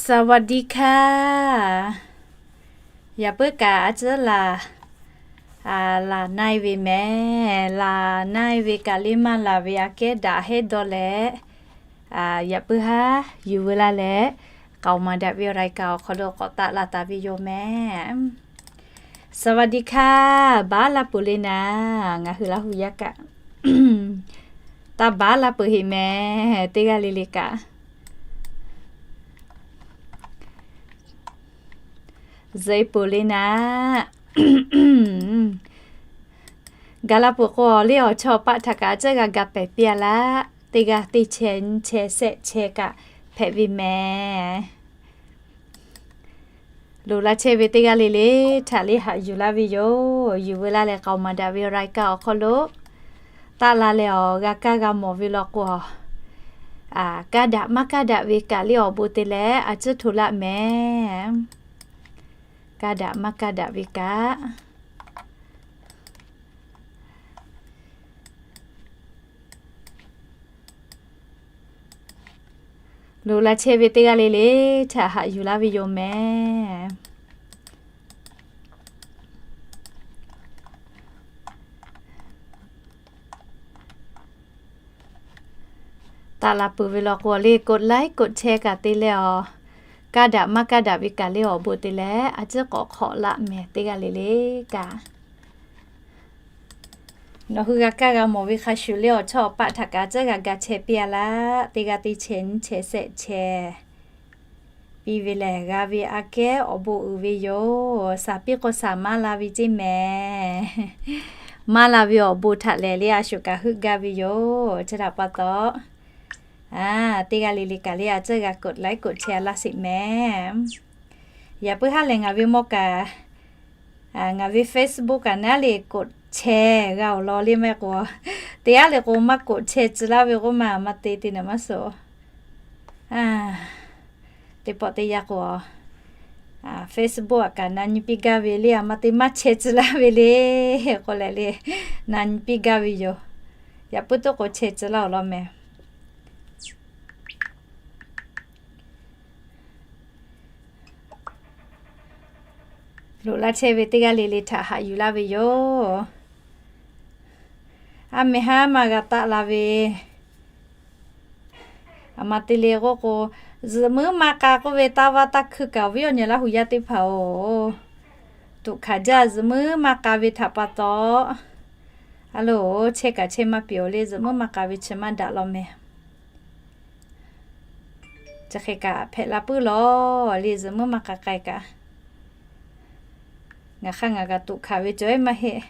สวัสดีค่ะ Yaꞈ puiˉ kaꞈ a ciˉ laˬ, laˬ na-e ve mehˍ. Laˬ na-e ve kaꞈ le maˇ laˬ ve aꞈ kehˉ daꞈ heˉ dawˇ leh, yaꞈ puiˉ haˉ yuˬ veu laˇ leh, k'aoˍ maˍ daꞈ ve รายการ awˬ hk'aw lo k'awꞈ taˆ la taˍ ve yoˬ mehˍ. สวัสดีค่ะ Baˉ laˇ peuˬ le naˍ. Ngaˬ hui Laˇ hu yaˇ kaꞈ taˇ baˉ laˇ peuˬ heꞈ mehˍ. Teˇ g'aˇ le le kaꞈ zuhꞈ-e peuˬ le naˍ. Gaˬ la peuˬ k'o, le awˬ chawˇ awˬ paˆ htaꞈ kaꞈ a ciˉ g'a ga pehˍ piˇ-a laˇ. Teˇ g'aˇ teˇ chehˇ nyiˇ chehˇ shehˆ chehˇ kaꞈ hpehꞈ ve mehˍ. Loꞈ la chehˇ ve teˇ g'aˇ le le htaꞈ le haꞈ yuˬ laˇ ve yoˬ. Yuˬ veu laˇ leh k'aoˍ maˍ daꞈ ve รายการ awˬ hk'aw lo taˆ la leh awˬ g'a kaˇ g'a mawˬ ve law k'o, kaˇ daꞈ maˇ kaˇ daꞈ ve kaꞈ le awˬ bon te leh a ciˉ hto laˆ mehˍ. Kaˇ daꞈ maˇ kaˇ daꞈ ve kaꞈ Loꞈ la chehˇ ve teˇ g'aˇ le le htaꞈ haꞈ yuˬ laˇ ve yoˬ mehˍ. Taˆ la peuˬ ve law k'o le, กดไลค์ กดแชร์ kaꞈ te leh awˬ, kaˇ daꞈ maˇ kaˇ daꞈ ve kaꞈ le awˬ bon te leh a ciˉ k'awꞈ hk'awꞈ laˆ mehˍ. Teˇ g'aˇ le le kaꞈ nawˬ hui g'a kaˇ g'a mawˬ ve hk'a shuˍ le awˬ chawˇ awˬ paˆ htaꞈ kaꞈ a ciˉ g'a ga chehˇ piˇ-a laˇ. Teˇ g'aˇ teˇ chehˇ nyiˇ chehˇ shehˆ chehˇ piˇ ve lehˬ, g'a ve aꞈ kehˉ awˬ bon uiˍ ve yoˬ. Shaˍ piˇ k'o shaˍ maˇ la ve ceˇ mehˍ. Maˇ la ve awˬ bon htaꞈ lehˬ le a shuˍ kaꞈ heuˆ gaˇ ve yoˬ. Chi htaꞈ pa taw, teˇ g'aˇ le le kaꞈ le a ciˉ g'a กดไลค์ กดแชร์ laˇ sheˍ mehˍ. Yaꞈ puiˉ haˉ lehˬ ngaˬ ve mawˇ kaꞈ, ngaˬ ve Facebook kaꞈ naˉ le กดแชร์ g'a awˬ lawn le mehˆ k'o, teˇ g'aˇ le k'o maˇ กดแชร์ tcuh laˇ ve k'oˆ ma maˇ te te naˍ maˇ suh. Teˇ pawˆ teˇ yanˇ k'o, Facebook aꞈ kaꞈ na nyi piˇ gaˇ ve le a maˇ te maˇ แชร์ tcuh laˇ ve le k'o leh le, na nyi piˇ gaˇ ve yoˬ. Yaꞈ puiˉ toˉ k'o แชร์ tcuh laˇ awˬ lawn mehˍ. Loꞈ la chehˇ ve teˇ g'aˇ le le htaꞈ haꞈ yuˬ laˇ ve yoˬ. A mehˍ haˉ maˇ g'a taˆ la ve, aˬ ma te le k'oˆ k'o, zuhꞈ muiˉ maˇ k'a k'oˆ ve taˇ vaˇ taˇ hkuiˇ kaꞈ awˬ viˉ awˬ nyi Laˇ hu yaˇ teˇ hpaˍ-oˬ, tuꞈ hkanˍ jaˇ zuhꞈ muiˉ maˇ k'a ve htaꞈ pa taw, a loˬ chehˇ kaꞈ chehˇ maˇ piˍ-oˬ le, zuhꞈ muiˉ maˇ k'a ve chi maˇ daꞈ law mehˍ. Chi hk'e kaꞈ hpehꞈ la puiˉ law le, zuhꞈ muiˉ maˇ k'a k'ai kaꞈ. Ngaˬ hk'aˇ ngaˬ kaꞈ tuꞈ hkanˍ ve cawˬ-e maˇ heˆ.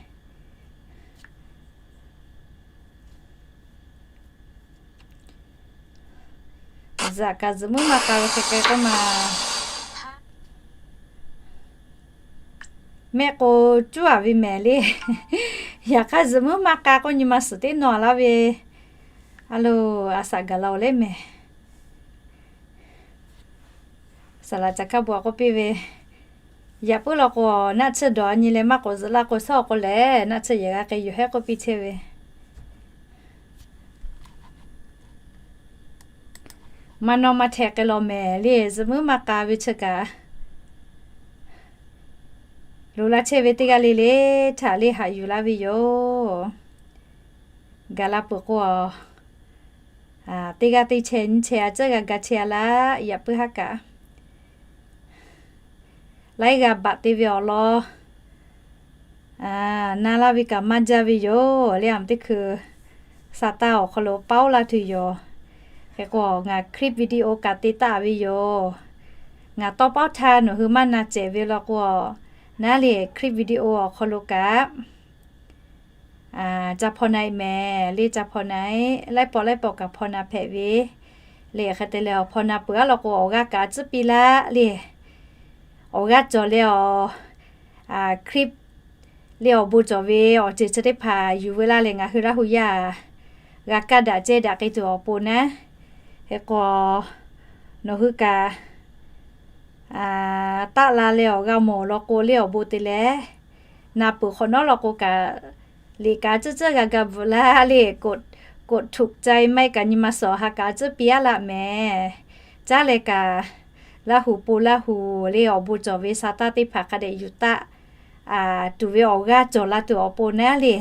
Zuhꞈ kaꞈ zuhꞈ muiˉ maˇ k'a ve hk'e k'ai k'oˆ ma. Mehˆ k'o cuˉ-a ve mehˍ le. Yaꞈ hk'aˇ zuhꞈ muiˉ maˇ k'a k'oˆ nyi ma suhˍ teˇ nawˬ laˇ ve, a loˬ a shaꞈ gaˬ la-oˬ leh mehˍ. Saˍ laꞈ caˬ hkaˇ bon-a k'oˆ piˇ ve, yaꞈ puiˉ law k'o, naˆ tsuhˇ dawˬ-a nyi leh maˇ k'oꞈ zuhꞈ laˇ k'o, shawˉ awˬ k'o lehˬ naˆ tsuhˇ yehˬ g'a k'ai yoˬ hehˉ k'oˆ piˇ chehˇ ve. Maˇ nawˇ maˇ hteh k'ai law mehˍ le, zuhꞈ muiˉ maˇ k'a ve chi kaꞈ. Loꞈ la chehˇ ve teˇ g'aˇ le le htaꞈ le haꞈ yuˬ laˇ ve yoˬ. Gaˬ la peuˬ k'o, teˇ g'aˇ teˇ chehˇ nyiˇ chehˇ a ciˉ g'a ga chehˇ-a laˇ. Yaꞈ puiˉ haˉ kaꞈ laiˉ g'a baꞈ te ve awˬ lawn na laˇ ve kaꞈ maˇ jaˇ ve yoˬ le. Aˬ teˇ hkui sa taˇ awˬ hk'aw lo paoˉ laˇ tuˬ yoˬ. Hk'e k'o ngaˬ clip video kaꞈ te taˍ ve yoˬ. Ngaˬ tawˇ paoˉ htaˇ nawˬ hui maˇ na cehˬ ve law k'o, naˉ le clip video awˬ hk'aw lo kaꞈ ca hpaw na-e mehˍ le, ca hpaw na-e, laiˉ pawˆ laiˉ pawˆ kaꞈ hpaw na hpehꞈ ve le. Hk'e te leh awˬ hpaw na peuˬ-a law k'o, awˬ g'aˇ kaꞈ a ciˉ piˇ laˇ le. Awˬ g'aˇ cawˬ leh awˬ clip le awˬ bon cawˬ ve awˬ ceuˬ chi teˇ hpaˍ yuˬ veu laˇ leh ngaˬ hui Laˇ hu yaˇ g'a kaˇ daꞈ cehˇ daꞈ k'ai tuˬ awˬ pon naˉ. Hk'e k'o nawˬ hui kaꞈ taˆ la leh awˬ g'a mawˬ law k'o le awˬ bon te leh, na peuˬ hk'awꞈ nawˉ law k'o kaꞈ, liꞈ kaꞈ a ciˉ ciˉ g'a ga bvuhꞈ laˇ le, กดถูกใจ maˇ heˆ kaꞈ nyi ma suhˍ awˬ ha kaꞈ a ciˉ piˇ-a laˇ mehˍ. Caˉ leh kaꞈ Laˇ hu po Laˇ hu le awˬ bon cawˬ ve sa taˇ teˇ hpaˍ hk'a dehꞈ yuˬ taˆ tuˬ ve awˬ g'aˇ cawˬ la tuˬ awˬ pon naˉ le,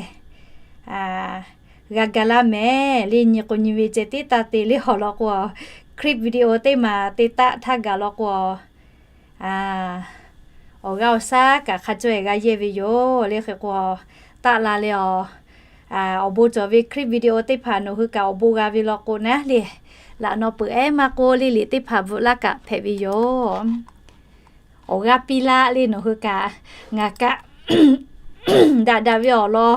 g'a ga laˇ mehˍ le. Nyi k'o nyi ve ceh tiˉ taˇ te le awˬ lawn k'o, clip video teˇ maˬ te taˆ htaˇ gaˬ law k'o, awˬ g'aˇ awˬ shaˉ kaꞈ hk'a caweh g'a yehˇ ve yoˬ le. Hk'e k'o, taˆ la le awˬ, awˬ bon cawˬ ve clip video teˇ hpaˍ nawˬ hui kaꞈ awˬ bon g'a ve law k'o naˉ le, laꞈ naw peuˬ ehˉ maˇ k'oˆ le liꞈ teˇ hpaˍ bvuhꞈ laˇ kaꞈ hpehꞈ ve yoˬ. Awˬ g'aˇ piˇ laˆ le nawˬ hui kaꞈ, ngaˬ kaꞈ daꞈ daꞈ ve awˬ lawn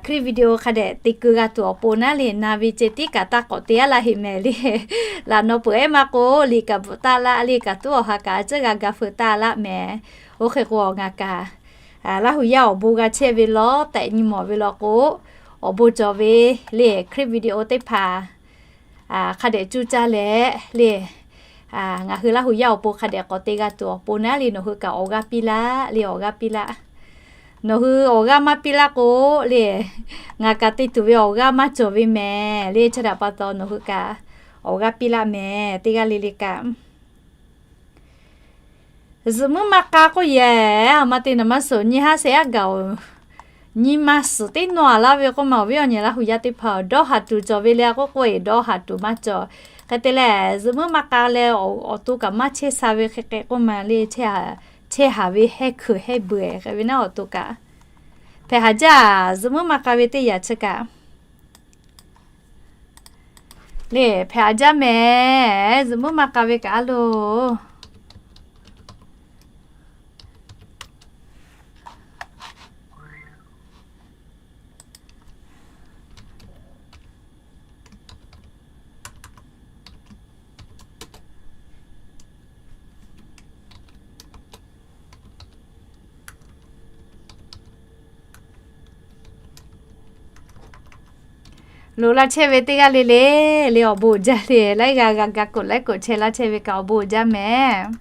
clip video hk'a dehꞈ te keu g'a tuˬ awˬ pon naˉ le, na ve ceh tiˉ kaꞈ taˇ k'awꞈ te aˉ laˇ heꞈ mehˍ le. Laꞈ naw peuˬ ehˉ maˇ k'oˆ liꞈ kaꞈ bvuhꞈ taˆ laˆ le, kaꞈ tuˉ awˬ ha kaꞈ a ciˉ g'a ga feu taˆ laˆ mehˍ. Oˇ hk'e k'o ngaˬ kaꞈ Laˇ hu yaˇ awˬ bon g'a chehˇ ve lawˉ tehꞈ nyi mawˬ ve law k'o, awˬ bon cawˬ ve le clip video teˇ hpaˍ hk'a dehꞈ cuˇ caˇ leh le, ngaˬ hui Laˇ hu yaˇ awˬ pon hk'a dehꞈ k'awꞈ te g'a tuˬ awˬ pon naˉ le nawˬ hui kaꞈ awˬ g'aˇ piˇ laˆ le, awˬ g'aˇ piˇ laˆ. Nawˬ hui awˬ g'aˇ maˇ piˇ laˇ k'o le, ngaˬ kaꞈ te tuˬ ve awˬ g'aˇ maˇ cawˬ ve mehˍ le. Chi htaꞈ pa taw nawˬ hui kaꞈ awˬ g'aˇ piˇ laˆ mehˍ teˇ g'aˇ le le kaꞈ. Zuhꞈ muiˉ maˇ k'a k'oˆ yehˬ, a ma te naˍ maˇ suhˍ nyi haˉ shehˍ aˉ gaˬ-oˬ. Nyi ma suhˍ teˇ nawˇ a laˇ ve k'oˆ ma, awˬ viˉ awˬ nyi Laˇ hu yaˇ teˇ hpaˍ dawˇ haˍ tuˬ cawˬ ve le k'oˆ k'oˆ e, dawˇ haˍ tuˬ maˇ cawˬ. Hk'e te leh zuhꞈ muiˉ maˇ k'a leh awˬ to kaꞈ maˇ chehˇ sha ve hk'e hk'e k'oˆ ma le, chehˇ haˍ ve hehˇ hkuiˬ hehˇ beuˬ hk'e ve naˉ awˬ to kaꞈ. Hpehꞈ haˍ jaˇ, zuhꞈ muiˉ maˇ k'a ve teˇ yanˇ chi kaꞈ le hpehꞈ haˍ jaˇ mehˍ, zuhꞈ muiˉ maˇ k'a ve kaꞈ a loˬ. Loꞈ la chehˇ ve teˇ g'aˇ le le, le awˬ bon jaˇ le, laiˉ g'aˇ g'a ga koꞈ laiˉ koꞈ chehˇ laˇ chehˇ ve kaꞈ awˬ bon jaˇ mehˍ.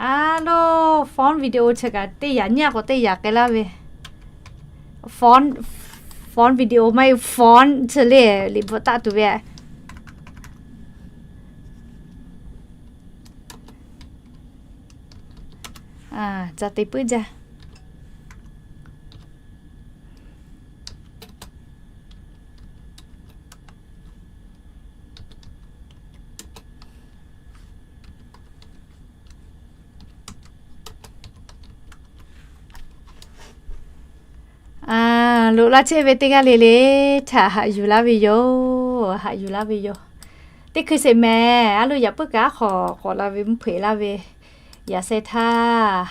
A loˬ, font video chi kaꞈ teˇ yanˇ nyi a k'o teˇ yanˇ k'ai laˇ ve. Font, font video maˇ heˆ, font chi le liꞈ bvuhꞈ taˆ tuˬ ve. Ca te puiˉ jaˇ. Loꞈ la chehˇ ve teˇ g'aˇ le le htaꞈ haꞈ yuˬ laˇ ve yoˬ. Haꞈ yuˬ laˇ ve yoˬ. Teˇ hkui sheˍ mehˍ, a loˬ yaꞈ puiˉ kaꞈ a hk'awꞈ k'awꞈ la ve mvuhˇ hpeuꞈ laˇ ve yaꞈ sheh htaˇ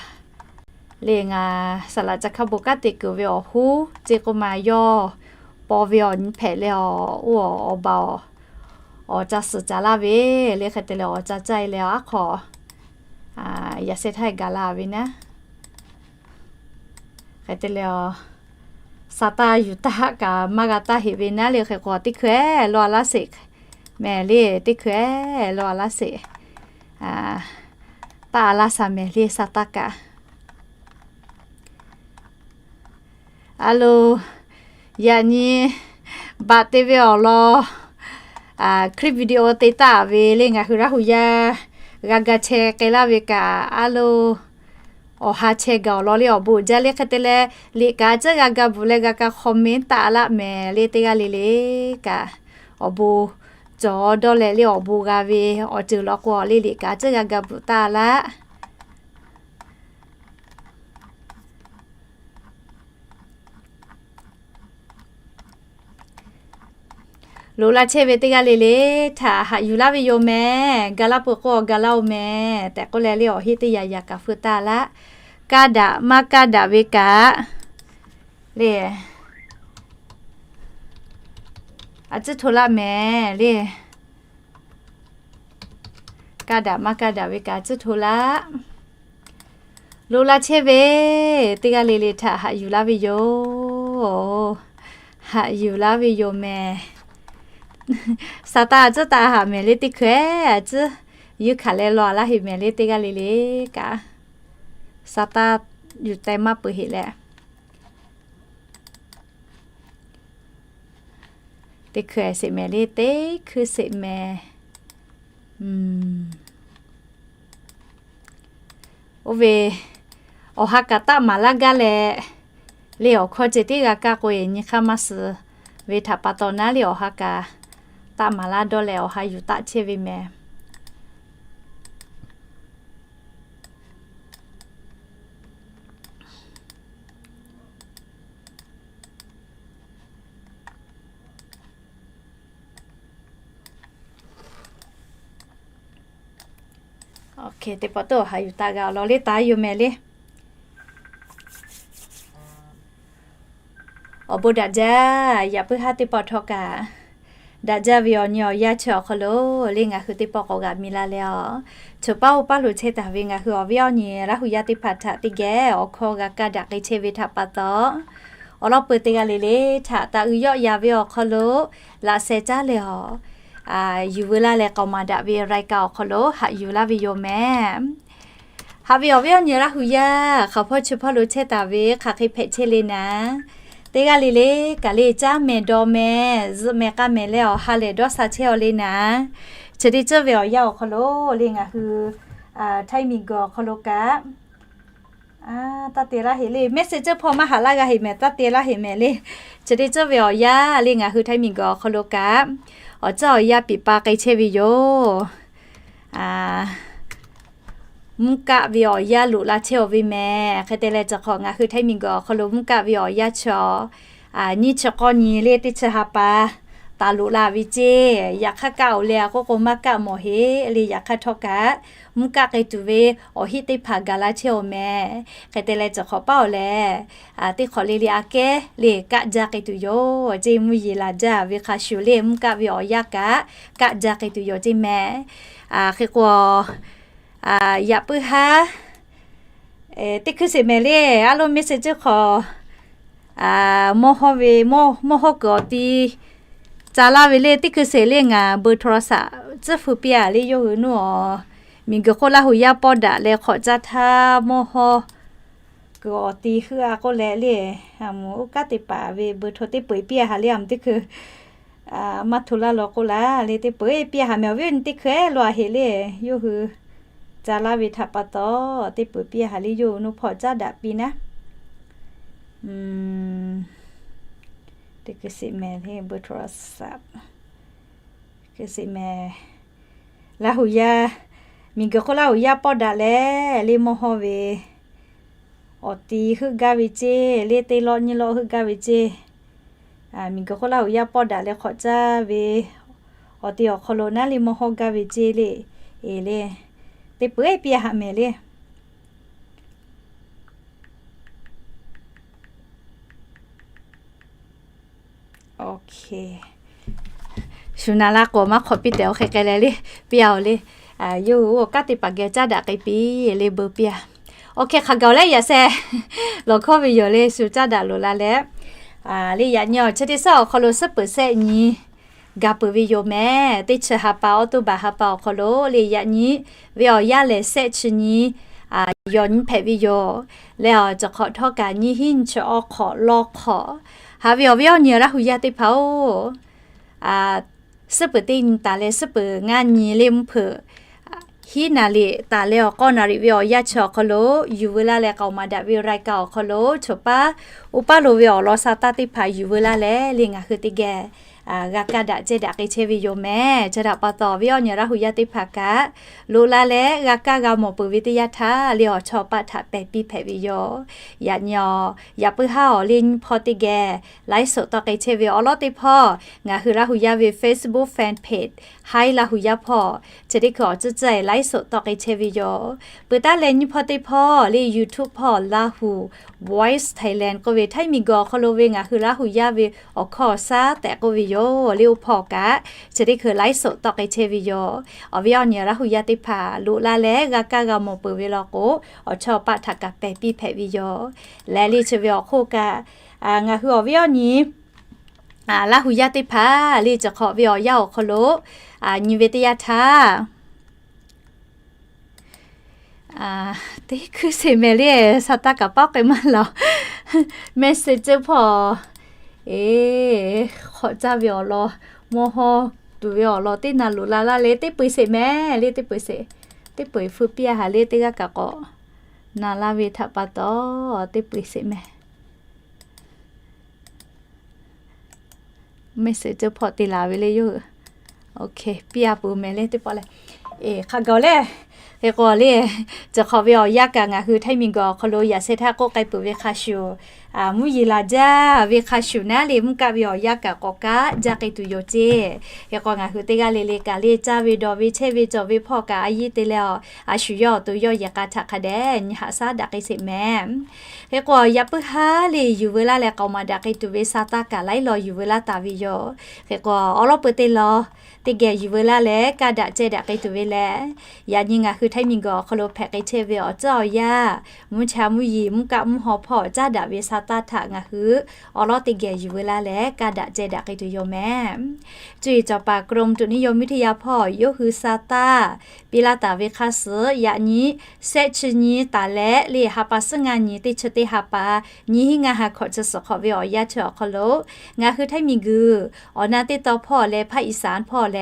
le ngaˬ saˍ laꞈ ca hk'a bon kanˉ te kuiˬ ve awˬ hoˉ ce k'oˆ ma yawˇ paw ve awˬ nyi hpehꞈ leh awˬ oˇ awˬ awˬ baˬ awˬ, awˬ ca suhˍ ca laˇ ve le hk'e te leh awˬ ca caˇ e leh a hk'awꞈ yaꞈ sheh htaˇ gaˬ la ve naˉ. Hk'e te leh sa taˇ yuˬ taˇ kaꞈ maˇ g'a taˇ heꞈ ve naˉ le hk'e k'o teˇ hkui lawˇ a laˇ sheˍ mehˍ le, teˇ hkui lawˇ a laˇ sheˍ. Taˇ a laˇ sha mehˍ le sa taˇ kaꞈ. A loˬ, yaꞈ nyi baꞈ te ve awˬ lawn clip video te taˍ ve le ngaˬ hui Laˇ hu yaˇ g'a ga chehˇ k'ai laˇ ve kaꞈ a loˬ, awˬ ha chehˇ gaˬ awˬ lawn le awˬ bon uiˍ jaˇ le hk'e te leh liꞈ kaꞈ a ciˉ g'a ga bvuhꞈ leh g'a ka comment taˆ laˇ mehˍ le teˇ g'aˇ le le kaꞈ awˬ bon cawˬ dawˇ leh le awˬ bon g'a ve awˬ ceuˬ law k'o le liꞈ kaꞈ a ciˉ g'a ga bvuhꞈ taˆ laˇ. Loꞈ la chehˇ ve teˇ g'aˇ le le htaꞈ haꞈ yuˬ laˇ ve yoˬ mehˍ. Ga laˇ peuˬ k'o ga laˇ oˬ mehˍ tehꞈ k'oˆ leh le awˬ heˆ teˇ yaꞈ yaꞈ kaꞈ feu taˇ laˇ. Kaˇ daꞈ maˇ kaˇ daꞈ ve kaꞈ le a ciˉ hto laˇ mehˍ le. Kaˇ daꞈ maˇ kaˇ daꞈ ve kaꞈ a ciˉ hto laˇ. Loꞈ la chehˇ ve teˇ g'aˇ le le htaꞈ haꞈ yuˬ laˇ ve yoˬ. Haꞈ yuˬ laˇ ve yoˬ mehˍ. Sa taˇ a ciˉ taˇ haꞈ mehˍ le teˇ hkui a ciˉ yuˬ hkanˍ leh law a laˇ heꞈ mehˍ le teˇ g'aˇ le le kaꞈ. Sa taˇ yuˬ teh maˇ peuˬ heꞈ leh. Teˇ hkui sheˍ mehˍ le, teˇ hkui sheˍ mehˍ. Oˇ ve awˬ ha kaꞈ taˆ maˍ laˇ gaˇ leh, le awˬ hkawˇ ceh tiˉ g'a kaˇ k'o, nyi hk'aˇ maˇ suh ve htaꞈ pa taw naˉ le awˬ ha kaꞈ taˆ maˍ laˇ dawˇ leh awˬ ha yuˬ taˆ chehˇ ve mehˍ. Teˇ pawˆ teˇ awˬ ha yuˬ taˆ g'a awˬ lawn le taˍ yoˬ mehˍ le. Awˬ bon daꞈ jaˇ. Yaꞈ puiˉ haˉ teˇ pawˆ htawˇ kaꞈ daꞈ jaˇ ve awˬ nyi awˬ yanˇ chi awˬ hk'aw lo le ngaˬ hui teˇ pawˆ k'awꞈ g'a mi la leh a, choˬ paˉ oˇ paˉ lo chehˇ taˍ ve ngaˬ hui awˬ viˉ awˬ nyi Laˇ hu yaˇ teˇ hpaˍ htaꞈ teˇ geh awˬ hkawˇ g'a kaˇ daꞈ k'ai chehˇ ve htaꞈ pa taw, awˬ lawn peuˬ teˇ g'aˇ le le htaꞈ taˍ uiˍ yawˆ yan ve awˬ hk'aw lo laꞈ sheh caˉ leh a, yuˬ veu laˇ leh k'aoˍ maˍ daꞈ ve รายการ awˬ hk'aw lo haꞈ yuˬ laˇ ve yoˬ mehˍ. Haꞈ ve awˬ viˉ awˬ nyi Laˇ hu yaˇ hk'aˬ hpawˇ chi hpawˇ lo chehˇ taˍ ve hk'aˬ hk'e hpehꞈ chehˇ le naˍ, teˇ g'aˇ le le kaꞈ le caˇ mehˍ dawˬ mehˍ zuhꞈ mehˍ k'a mehˍ leh awˬ ha lehˬ dawˇ sha chehˇ aw le naˍ, chi teˇ ceuˬ ve awˬ yanˇ awˬ hk'aw lo le ngaˬ hui Htaiˇ miˬguiˬ awˬ hk'aw lo kaꞈ taˇ te laˇ heꞈ le, message hpawˇ maˇ haꞈ laˇ g'a heꞈ mehˍ, taˇ te laˇ heꞈ mehˍ le. Chi teˇ ceuˬ ve awˬ yanˇ le ngaˬ hui Htaiˇ miˬguiˬ awˬ hk'aw lo kaꞈ awˬ ceuˬ awˬ yanˇ piˍ pa k'ai chehˇ ve yoˬ. Mvuhˇ kaˆ ve awˬ yanˇ loꞈ la chehˇ aw ve mehˍ. Hk'e te leh chi hk'awꞈ ngaˬ hui Htaiˇ miˬguiˬ awˬ hk'aw lo mvuhˇ kaˆ ve awˬ yanˇ chi awˬ nyiˇ chi k'awˇ nyi le teˇ chi ha pa taˍ loꞈ la ve ceˇ. Yaꞈ hk'aˇ kaˆ oˬ le a k'oˆ k'o maˇ kaˆ mawˬ heꞈ le. Yaꞈ hk'aˇ htawˇ kaꞈ mvuhˇ kaˆ k'ai tuˬ ve awˬ heˆ teˇ hpaˍ gaˬ la chehˇ aw mehˍ. Hk'e te leh chi hk'awꞈ paˉ awˬ lehˬ, teˇ hk'awꞈ le le aꞈ kehˉ le kaˆ jaˇ k'ai tuˬ yoˬ ceˇ. Mvuhˇ yeˬ laˬ jaˇ ve hk'a shuˍ le mvuhˇ kaˆ ve awˬ yanˇ kaꞈ kaˆ jaˇ k'ai tuˬ yoˬ ceˇ mehˍ. Hk'e k'o, yaꞈ puiˉ haˉ teˇ hkui sheˍ mehˍ le, a loˇ message hk'awꞈ mawˇ hawˇ ve, mawˇ hawˇ kuiˬ awˬ ti ca laˇ ve le teˇ hkui sheˍ le ngaˬ เบอร์โทรศัพท์ tcuhˉ feu piˇ a le yawˇ hui nuˇ a, miˬguiˬ hk'oˆ Laˇ hu yaˇ pawˇ daꞈ leh hk'awꞈ caˇ htaˇ mawˇ hawˇ kuiˬ awˬ ti heuˆ a k'oˆ leh le, a mvuhˬ oˇ kaˉ teˇ hpaˍ ve เบอร์โทร teˇ peu eˬ piˇ a ha le a mvuhˬ teˇ hkui maˇ hto laˇ law k'oˆ laˇ le teˇ peu eˬ piˇ a ha mehˍ. Awˬ viˉ awˬ nyi teˇ hkui lo a heꞈ le, yawˇ hui ca laˇ ve htaꞈ pa taw teˇ peu eˬ piˇ a ha le yawˇ hui nuˇ hpawˇ caˉ daꞈ piˇ naˉ. Teˇ hkui sheˍ mehˍ le เบอร์โทรศัพท์ hkui sheˍ mehˍ. Laˇ hu yaˇ, miˬguiˬ hk'oˆ Laˇ hu yaˇ pawˇ daꞈ leh le mawˇ hawˇ ve awˬ ti heuˆ gaˇ ve ceˇ le teˇ lawˆ nyiˇ lawˆ heuˆ gaˇ ve ceˇ. Miˬguiˬ hk'oˆ Laˇ hu yaˇ pawˇ daꞈ leh hk'awꞈ caˇ ve awˬ ti awˬ hk'aw lo naˉ le mawˇ hawˇ gaˇ ve ceˇ le, eˬ le, teˇ peu eˬ piˇ a ha mehˍ le. Shu na laˇ k'o maˇ hk'awꞈ piˇ tehꞈ awˬ hk'e k'ai leh le, piˇ a oˬ le. Yawˇ hui oˇ kaˉ teˇ hpaˍ geh caˉ daꞈ k'ai piˇ le เบอร์ piˇ a. Awˬ hkeh hk'aˬ gaˬ leh yaꞈ sheh lawˬ hkawˇ ve yoˬ le shu caˉ daꞈ loꞈ la leh, le yaꞈ nyi awˬ chi teˇ suhˉ awˬ hk'aw lo suhˉ peuˬ sehˆ nyi ga peuˬ ve yoˬ mehˍ. Teˇ chi ha pa October ha pa awˬ hk'aw lo le yaꞈ nyi ve awˬ yanˇ lehˬ sehˆ chi nyi yawˬ nyi hpehꞈ ve yoˬ. Leh awˬ cawˬ hk'awꞈ htawˇ kaꞈ nyiˇ hinˉ nyi chi awˬ hk'awꞈ lawˇ hk'awꞈ. Haꞈ ve awˬ viˉ awˬ nyi Laˇ hu yaˇ teˇ hpaˍ oˬ, suhˉ peuˬ teˇ nyi taˍ leh suhˉ peuˬ ngaˇ nyi le mvuhˇ hpeuꞈ hiˉ naˍ riˍ taˍ leh awˬ k'awˇ naˍ riˍ ve awˬ yanˇ chi awˬ hk'aw lo yuˬ veu laˇ leh k'aoˍ maˍ daꞈ ve รายการ awˬ hk'aw lo choˬ paˉ oˇ paˉ lo ve awˬ lawn sha taˇ teˇ hpaˍ yuˬ veu laˇ leh le ngaˬ hui teˇ geh g'a kaˇ daꞈ cehˇ daꞈ k'ai chehˇ ve yoˬ mehˍ. Chi htaꞈ pa taw awˬ viˉ awˬ nyi Laˇ hu yaˇ teˇ hpaˍ kaꞈ loꞈ la leh g'a kaˇ g'a mawˬ peuˬ ve teˇ yanˇ htaˇ le awˬ chawˇ paˆ htaꞈ pehˬ piˇ hpehꞈ ve yoˬ. Yaꞈ nyi awˬ yaꞈ puiˉ haˉ awˬ le nyi hpawˇ teˇ geh ไลฟ์สด tawˆ k'ai chehˇ ve awˬ lawn teˇ hpawˇ ngaˬ hui Laˇ hu yaˇ ve Facebook fan page Htaiˇ Laˇ hu yaˇ hpawˇ chi teˇ hkui awˬ tcuhˉ tcuhˉ e ไลฟ์สด tawˆ k'ai chehˇ ve yoˬ. Peuˬ taˉ leh nyi hpawˇ teˇ hpawˇ le YouTube hpawˇ Lahu Voice Thailand k'oˆ ve Htaiˇ miˬguiˬ awˬ hk'aw lo ve ngaˬ hui Laˇ hu yaˇ ve awˬ hkawˇ awˬ shaˉ tehꞈ k'oˆ ve yoˬ le. Oˇ hpawˇ kaꞈ chi teˇ hkui ไลฟ์สด tawˆ k'ai chehˇ ve yoˬ. Awˬ viˉ awˬ nyi Laˇ hu yaˇ teˇ hpaˍ loꞈ la leh g'a kaˇ g'a mawˬ peuˬ ve law k'o, awˬ chawˇ paˆ htaꞈ kaꞈ pehˬ piˇ hpehꞈ ve yoˬ. Leh le chi ve awˬ hk'oˆ kaꞈ ngaˬ hui awˬ viˉ awˬ nyi Laˇ hu yaˇ teˇ hpaˍ le cawˬ hk'awꞈ ve awˬ yanˇ awˬ hk'aw lo nyi ve teˇ yanˇ htaˇ teˇ hkui sheˍ mehˍ le, sha taˇ kaꞈ paˉ k'ai maˇ laˬ. Message hpawˇ Eˬ, hk'awꞈ caˇ ve awˬ lawn, mawˇ hawˇ tuˬ ve awˬ lawn teˇ na loꞈ la laˇ le, teˇ peu-eˬ sheˍ mehˍ le, teˇ peu-eˬ sheˍ. Teˇ peu-eˬ hpu piˇ a haˍ le, teˇ g'aˇ kaꞈ k'awꞈ na laˇ ve htaꞈ pa taw, teˇ peu-eˬ sheˍ mehˍ. Message hpawˇ te laˬ ve le yoˬ. Piˇ a peuˬ mehˍ le teˇ pawˆ leh. Eˬ, hk'a gaˬ le. Hk'e k'o le, cawˬ hk'awꞈ ve awˬ yanˇ kaꞈ ngaˬ hui Htaiˇ miˬguiˬ awˬ hk'aw lo yaꞈ sheh htaˇ k'oˆ k'ai peuˬ ve hk'a shuˍ, mvuhˇ yeˬ laˬ jaˇ ve hk'a shuˍ naˉ le, mvuhˇ kaˆ ve awˬ yanˇ kaꞈ k'awꞈ kaˉ jaˇ k'ai tuˬ yoˬ ceˇ. Hk'e k'o ngaˬ hui teˇ g'aˇ le le kaꞈ le caˇ ve dawˬ ve chehˇ ve cawˬ ve hpawˇ kaꞈ a yiˇ te leh a, a shu yawˇ awˬ to yawˇ yehˬ k'a htaꞈ hk'a dehꞈ nyi haꞈ shaˉ daꞈ k'ai sheˍ mehˍ. Hk'e k'o yaꞈ puiˉ haˉ le yuˬ veu laˇ leh k'aoˍ maˍ daꞈ k'ai tuˬ ve sa taˇ kaꞈ laiˉ law yuˬ veu laˇ taˍ ve yoˬ. Hk'e k'o awˉ lawˉ peu teˇ law teˇ geh yuˬ veu laˇ leh kaˇ daꞈ ceh daꞈ k'ai tuˬ ve lehˬ, yaꞈ nyi ngaˬ hui Htaiˇ miˬguiˬ awˬ hk'aw lo hpehꞈ k'ai chehˇ ve awˬ tcuhˉ awˬ yanˇ, mvuhˇ cha mvuhˇ yeˬ mvuhˇ kaˆ mvuhˇ haw hpawˇ caˉ daꞈ ve sa taˇ htaꞈ ngaˬ hui awˉ lawˉ teˇ geh yuˬ veu laˇ leh kaˇ daꞈ ceh daꞈ k'ai tuˬ yoˬ mehˍ. Cuˇ yiˍ cawˬ paˍ กรมอุตุนิยมวิทยา hpawˇ yawˇ hui sa taˇ piˇ laˇ taˍ ve hk'a suhˍ yaꞈ nyi, shehˆ chi nyi taˍ leh le ha pa suhˉ ngaˇ nyi teˇ chi teˇ ha pa, nyiˇ hinˉ ngaˇ ha hkawꞈ chi suhˍ hk'awꞈ ve awˬ yanˇ chi awˬ hk'aw lo ngaˬ hui Htaiˇ miˬguiˬ awˬ na teˇ taw hpawˇ leh Hpaˇ Iˍsaˍ hpawˇ leh,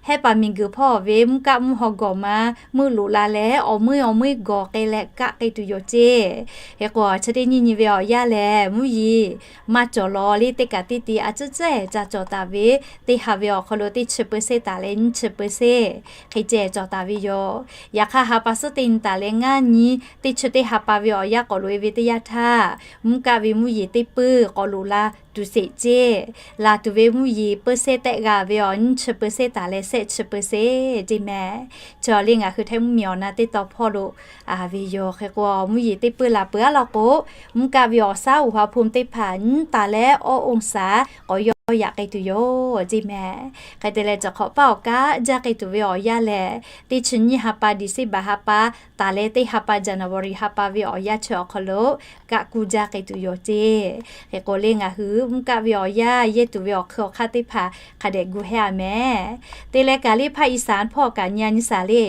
Hehˉ paˍ miˬguiˬ hpawˇ ve mvuhˇ kaˆ mvuhˇ haw gawˬ ma meuˆ loꞈ la leh awˬ meuˇ awˬ meuˇ gawˬ k'ai leh kaˆ k'ai tuˬ yoˬ ceˇ. Hk'e k'o chi teˇ nyiˇ nyi ve awˬ yanˇ lehˬ mvuhˇ yeˬ maˇ cawˬ law le, teˇ kaꞈ teˇ ti a ciˉ ciˉ ca cawˬ taˍ ve, teˇ ha ve awˬ hk'aw lo teˇ chi peu seˇ taˍ leh nyiˇ chi peu seˇ hk'e ceh cawˬ taˍ ve yoˬ. Yaꞈ hk'aˇ ha pa suhˉ teˇ nyi taˍ leh ngaˇ nyi teˇ chi teˇ ha pa ve awˬ yanˇ k'awꞈ loꞈ e ve teˇ yanˇ htaˇ, mvuhˇ kaˆ ve mvuhˇ yeˬ teˇ puiˇ k'awꞈ loꞈ la tuˬ sheˍ ceˇ. Laˬ tuˬ ve mvuhˇ yeˬ peu seˇ tehˆ g'a ve awˬ nyiˇ chi peu seˇ taˍ leh shehˆ chi peu seˇ ceˇ mehˍ. Chi awˬ le ngaˬ hui Htaiˇ mvuhˇmiˬ awˬ na teˇ taw hpawˇ lo a ve yoˬ. Hk'e k'o mvuhˇ yeˬ teˇ puiˇ laˬ peuˬ aˉ law k'o, mvuhˇ kaˆ ve awˬ shaˉ uˍ ha hpu teˇ hpaˍ nyiˇ taˍ leh awˇ องศา k'awꞈ yaw yaꞈ k'ai tuˬ yoˬ ceˇ mehˍ. Hk'e te leh cawˬ hk'awꞈ paˇ awˬ kaˉ jaˇ k'ai tuˬ ve awˬ yanˇ lehˬ, teˇ chi nyiˇ ha pa December ha pa taˍ leh teˇ ha pa January ha pa ve awˬ yanˇ chi awˬ hk'aw lo kaˆ kuˇ jaˇ k'ai tuˬ yoˬ ceˇ. Hk'e k'o le ngaˬ hui mvuhˇ kaˆ ve awˬ yanˇ yehˇ tuˬ ve awˬ hk'eun awˬ hk'aˇ teˇ hpaˍ hk'a dehꞈ gu hehˉ a mehˍ. Te leh kaˬ le Hpaˇ Iˍsaˍ hpawˇ kaꞈ nyi a nyi shaˍ le,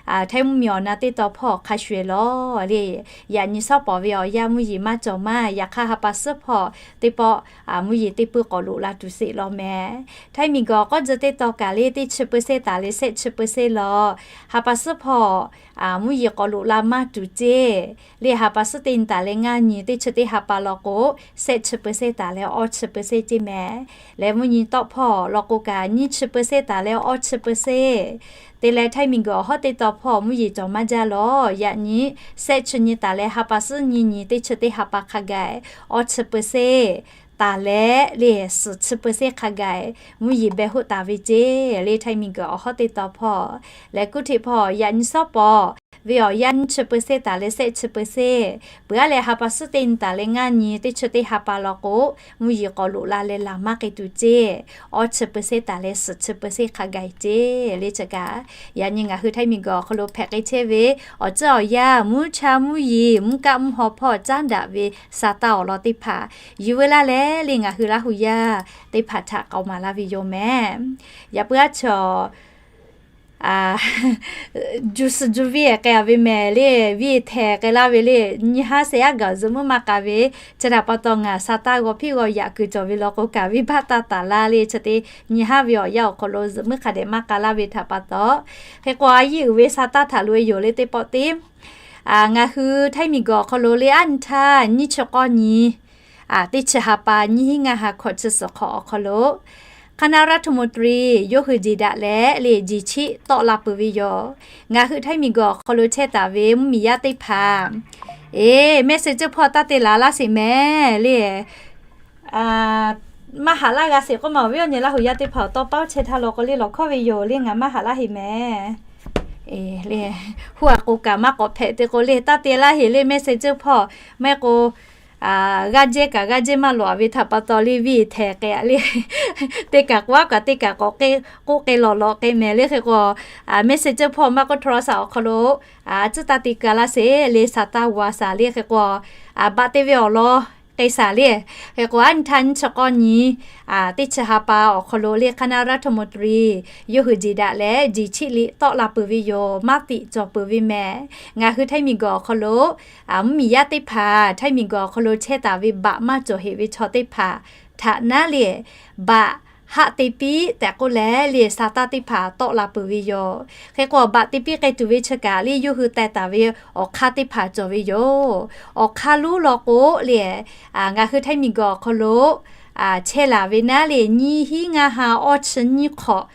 Htaiˇ mvuhˇmiˬ awˬ na teˇ taw hpawˇ hk'a shuˍ eˬ lawˬ le, yaꞈ nyi shawˉ pawˍ ve awˬ yanˇ mvuhˇ yeˬ maˇ cawˬ maˇ. Yaꞈ hk'aˇ ha pa suhˉ hpawˇ teˇ pawˆ mvuhˇ yeˬ teˇ puiˇ k'awꞈ loꞈ la tuˬ sheˍ law mehˍ. Htaiˇ miˬguiˬ awˬ k'awˉ tcuh teˇ taw kaˬ le teˇ chi peu seˇ taˍ leh shehˆ chi peu seˇ law, ha pa suhˉ hpawˇ mvuhˇ yeˬ k'awꞈ loꞈ la maˇ tuˬ ceˇ. Le ha pa suhˉ teˇ nyi taˍ leh ngaˇ nyi teˇ chi teˇ ha pa law k'o, shehˆ chi peu seˇ taˍ leh awˇ chi peu seˇ ceˇ mehˍ. Leh mvuhˇ nyi tawˆ hpawˇ law k'o kaꞈ nyiˇ chi peu seˇ taˍ leh awˇ chi peu seˇ. Te leh Htaiˇ miˬguiˬ awˬ hawˉ teˇ taw hpawˇ mvuhˇ yeˬ cawˬ maˇ jaˇ law. Yaꞈ nyi shehˆ chi nyi taˍ leh ha pa suhˉ nyiˇ nyi teˇ chi teˇ ha pa hk'a gaˬ awˇ chi peu seˇ taˍ leh le suhˍ chi peu seˇ hk'a gaˬ mvuhˇ yeˬ beh hoˆ taˍ ve ceˇ. Le Htaiˇ miˬguiˬ awˬ hawˉ teˇ taw hpawˇ leh kuˇ hteꞈ hpawˇ yaꞈ nyi shawˉ pawˍ ve awˬ yanˇ nyiˇ chi peu seˇ taˍ leh shehˆ chi peu seˇ. Peuˬ aˉ leh ha pa suhˉ teˇ nyi taˍ leh ngaˇ nyi teˇ chi teˇ ha pa law k'o, mvuhˇ yeˬ k'awꞈ loꞈ la leh laˬ maˇ k'ai tuˬ ceˇ. Awˇ chi peu seˇ taˍ leh suhˍ chi peu seˇ hk'a gaˬ ceˇ. Le chi kaꞈ, yaꞈ nyi ngaˬ hui Htaiˇ miˬguiˬ awˬ hk'aw lo hpehꞈ k'ai chehˇ ve awˬ ceuˬ awˬ yanˇ mvuhˇ cha mvuhˇ yeˬ mvuhˇ kaˆ mvuhˇ haw hpawˇ caˉ daꞈ ve sa taˇ awˬ lawn teˇ hpaˍ yuˬ veu laˇ leh le ngaˬ hui Laˇ hu yaˇ teˇ hpaˍ htaꞈ k'aoˍ maˍ laˇ ve yoˬ mehˍ. Yaꞈ puiˉ aˉ chaw juˇ suh juˇ viˇ k'ai a ve mehˍ le, viˇ htehˍ k'ai laˇ ve le. Nyi haˉ sheh aˉ gaˬ zuhꞈ muiˉ maˇ k'a ve, chi htaꞈ pa taw ngaˬ sa taˇ g'aw hpiˆ g'aw yaꞈ kuiˬ cawˬ ve law k'o kaꞈ venˇbaˆ taˇ taˍ laˇ le. Chi te nyi haˉ ve awˬ yanˇ awˬ hk'aw lo zuhꞈ muiˉ hk'a dehꞈ maˇ k'a laˇ ve htaꞈ pa taw, hk'e k'o a yiˇ uiˍ ve sa taˇ htaꞈ loꞈ e yoˬ le teˇ pawˆ teˇ. Ngaˬ hui Htaiˇ miˬguiˬ awˬ hk'aw lo le aˉ nyi htaˇ nyiˇ chi k'awˇ nyi teˇ chi ha pa nyiˇ hinˉ ngaˇ ha hkawꞈ chi suhˍ hk'awꞈ awˬ hk'aw lo คณะรัฐมนตรี yawˇ hui jeˬ daꞈ leh le jeˬ chiˆ tawˆ la peuˬ ve yoˬ. Ngaˬ hui Htaiˇ miˬguiˬ awˬ hk'aw lo chehˇ taˍ ve mvuhˇmiˬ yaˇ teˇ hpaˍ, eˬ, message hpawˇ taˇ te laˬ laˇ sheˍ mehˍ le. Maˇ haꞈ laˇ g'a sheˍ k'oˆ ma awˬ viˉ awˬ nyi Laˇ hu yaˇ teˇ hpaˍ awˬ tawˇ paˉ chehˇ htaˇ law k'o le lawˬ hkawˇ ve yoˬ le, ngaˬ maˇ haꞈ laˇ heˍ mehˍ. Huˇ aꞈ k'o kaꞈ maˇ k'awꞈ hpehꞈ te k'o le taˇ te laˇ heˍ le message hpawˇ. Maˇ heˆ k'o g'aˇ jehˇ kaꞈ g'aˇ jehˇ maˇ loꞈ a ve htaꞈ pa taw le viˇ htehˍ k'ai a le. Teˇ kaꞈ k'o aˉ kaꞈ teˇ kaꞈ k'awꞈ k'oˆ k'ai lawˬ lawꞈ k'ai mehˍ le. Hk'e k'o message hpawˇ maˇ k'oˆ โทรศัพท์ awˬ hk'aw lo a ciˉ taˇ te ka laˇ sheˍ le, sa taˇ g'aw shaˍ le. Hk'e k'o a baꞈ te ve awˬ lawn k'ai shaˍ le. Hk'e k'o, aˉ nyi htaˇ nyiˇ chi k'awˇ nyi teˇ chi ha pa awˬ hk'aw lo le คณะรัฐมนตรี yawˇ hui jeˬ daꞈ leh jeˬ chiˆ liꞈ tawˆ la peuˬ ve yoˬ. Maˇ tiꞈ cawˬ peuˬ ve mehˍ. Ngaˬ hui Htaiˇ miˬguiˬ awˬ hk'aw lo mvuhˇmiˬ yaˇ teˇ hpaˍ Htaiˇ miˬguiˬ awˬ hk'aw lo chehˇ taˍ ve baꞈ maˇ cawˬ heꞈ ve chaw teˇ hpaˍ htaꞈ naˉ le, baꞈ haˆ te piˇ tehꞈ k'oˆ leh le, sa taˇ teˇ hpaˍ tawˆ la peuˬ ve yoˬ. Hk'e k'o, baꞈ te piˇ k'ai tuˬ ve chi kaꞈ le, yawˇ hui teh taˍ ve awˬ hk'aˇ teˇ hpaˍ cawˬ ve yoˬ. Awˬ hk'aˇ lonˉ law k'o le, ngaˬ hui Htaiˇ miˬguiˬ awˬ hk'aw lo chehˇ laˬ ve naˉ le, nyiˇ hinˉ ngaˇ ha awˇ chi nyiˇ hk'awꞈ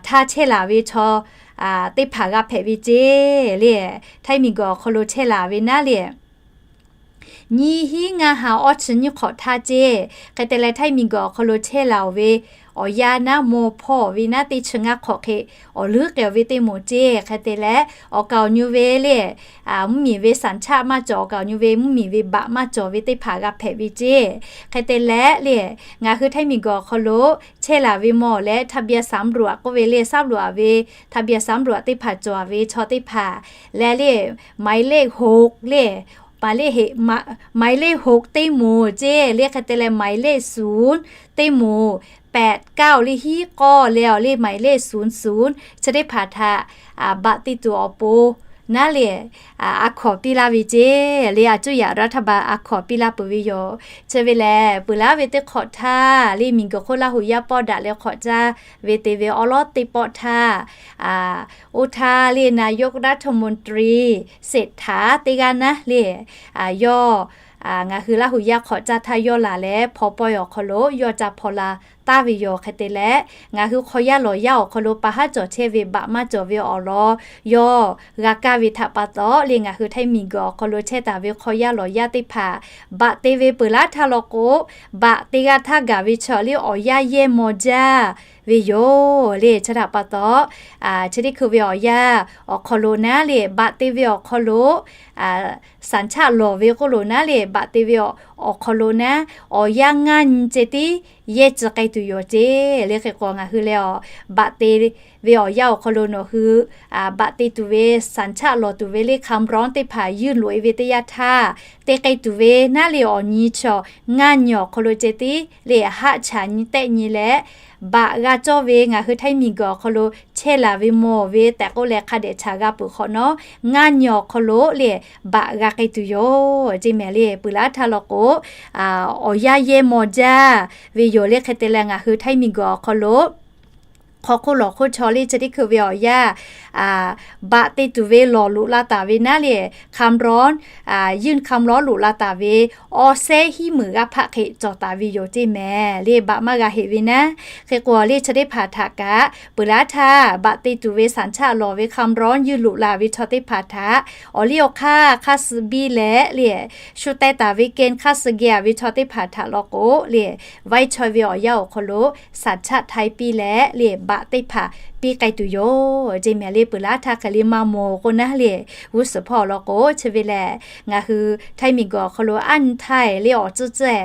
htaˇ chehˇ laˬ ve chaw teˇ hpaˍ g'a hpehꞈ ve ceˇ le. Htaiˇ miˬguiˬ awˬ hk'aw lo chehˇ laˬ ve naˉ le, nyiˇ hinˉ ngaˇ ha awˇ chi nyiˇ hk'awꞈ htaˇ ceˇ. Hk'e te leh, Htaiˇ miˬguiˬ awˬ hk'aw lo chehˇ laˬ oˬ ve awˬ yanˇ naˉ maw hpawˇ ve naˉ teˇ chi ngaˇ hk'awꞈ hk'e awˬ leuˉ k'ai ve teˇ moˍ ceˇ. Hk'e te leh, awˬ kaˍ awˬ nyu ve le, mvuhˇmiˬ ve สัญชาติ maˇ cawˬ, awˬ kaˍ awˬ nyu ve mvuhˇmiˬ ve baꞈ maˇ cawˬ ve teˇ hpaˍ g'a hpehꞈ ve ceˇ. Hk'e te leh le, ngaˬ hui Htaiˇ miˬguiˬ awˬ hk'aw lo chehˇ laˬ ve maw leh ทะเบียนสำรวจ k'oˆ ve le, สำรวจ ve ทะเบียนสำรวจ teˇ hpaˍ cawˬ ve chaw teˇ hpaˍ leh le, หมายเลขหก le, หมายเลขหก teˇ moˍ ceˇ le. Hk'e te leh, หมายเลขศูนย์ teˇ moˍ, แปดเก้า le, hiˉ k'awˇ leh awˬ le, หมายเลขศูนย์ศูนย์ chi teˇ hpaˍ htaꞈ baꞈ te tuˬ awˬ pon naˉ le, a hkawˍ piˇ laˇ ve ceˇ le. A cuˇ yaꞈ รัฐบาล a hkawˍ piˇ laˇ peuˬ ve yoˬ. Chi ve lehˬ, peuˬ laˉ ve teˇ hk'awꞈ htaˇ le, miˬguiˬ hk'oˆ Laˇ huˍ yaˇ pawˆ daꞈ leh hk'awꞈ caˇ ve te ve awˉ lawˉ teˇ pawˆ htaˇ, oˇ htaˇ le, นายกรัฐมนตรี เศรษฐา teˇ g'aˇ naˉ le, yawˇ ngaˬ hui Laˇ huˍ yaˇ hk'awꞈ caˇ htaˇ yawˇ laˬ leh, hpaw pawehˇ awˬ hk'aw lo yawˇ ca hpaw la taˍ ve yoˬ. Hk'e te leh, ngaˬ hui hk'aw yaˇ lawˬ yaˇ awˬ hk'aw lo pa haˉ cawˬ chehˇ ve baꞈ maˇ cawˬ ve awˬ lawn yawˇ g'a kaˇ ve htaꞈ pa taw le, ngaˬ hui Htaiˇ miˬguiˬ awˬ hk'aw lo chehˇ taˍ ve hk'aw yaˇ lawˬ yaˇ teˇ hpaˍ baꞈ te ve peuˬ laˉ htaˇ law k'o, baꞈ te g'a htaˇ gaˬ ve chaw le awˬ yanˇ yehˇ maw jaˇ ve yoˬ le. Chi htaꞈ pa taw, chi teˇ hkui ve awˬ yanˇ awˬ hk'aw lo naˉ le, baꞈ te ve awˬ hk'aw lo สัญชาติ lawˬ ve k'oˆ lo naˉ le, baꞈ te ve awˬ hk'aw lo naˉ, awˬ yanˇ ngaˇ nyi ceh tiˉ yehˇ tcuh k'ai tuˬ yoˬ ceˇ le. Hk'e k'o, ngaˬ hui leh awˬ baꞈ te ve awˬ yanˇ awˬ hk'aw lo nawˬ hui baꞈ te tuˬ ve สัญชาติ lawˬ tuˬ ve le คำร้อง teˇ hpaˍ ยื่น loꞈ e ve teˇ yanˇ htaˇ, te k'ai tuˬ ve naˉ le awˬ nyi chaw ngaˇ nyi awˬ hk'aw lo ceh tiˉ le, haˆ chaꞈ nyi tehˆ nyi leh, baꞈ g'a cawˇ ve ngaˬ hui Htaiˇ miˬguiˬ awˬ hk'aw lo chehˇ laˬ ve maw ve tehꞈ k'oˆ leh hk'a dehꞈ chaꞈ g'a peuˬ hk'awꞈ nawˉ, ngaˇ nyi awˬ hk'aw lo le baꞈ g'a k'ai tuˬ yoˬ ceˇ mehˍ le. Peuˬ laˉ htaˇ law k'o, awˬ yanˇ yehˇ maw jaˇ ve yoˬ le. Hk'e te leh, ngaˬ hui Htaiˇ miˬguiˬ awˬ hk'aw lo hk'aw hk'oˆ lawˬ hk'oˆ chaw le chi teˇ hkui ve awˬ yanˇ baꞈ te tuˬ ve lawˬ loꞈ la taˍ ve naˉ le, คำร้อง ยื่น คำร้อง loꞈ la taˍ ve awˬ sehˉ hiˉ meunˍ g'aˇ hpaˆ hk'e cawˬ taˍ ve yoˬ ceˇ mehˍ le. Baꞈ maˇ g'a heꞈ ve naˉ. Hk'e k'o, le chi teˇ hpaˍ htaꞈ kaꞈ peuˬ laˉ htaˇ baꞈ te tuˬ ve สัญชาติ lawˬ ve คำร้อง ยื่น loꞈ la ve chaw teˇ hpaˍ htaꞈ awˬ liˇ awˬ hk'aˇ hk'aˇ suh biˇ leh le, shu teh taˍ ve เกณฑ์ hk'aˇ suh geh a ve chaw teˇ hpaˍ htaꞈ law k'o le, vaiˇ chaweh ve awˬ yanˇ awˬ hk'aw lo สัญชาติไทย piˇ leh le, baꞈ teˇ hpaˍ piˇ k'ai tuˬ yoˬ ceˇ mehˍ le. Peuˬ laˉ htaˇ hk'e le maˇ mawˬ k'o naˉ le, g'uˇ suhˍ hpawˇ law k'o, chi ve lehˬ ngaˬ hui Htaiˇ miˬguiˬ awˬ hk'aw lo aˉ nyi htaˇ le awˬ tcuhˉ tcuhˉ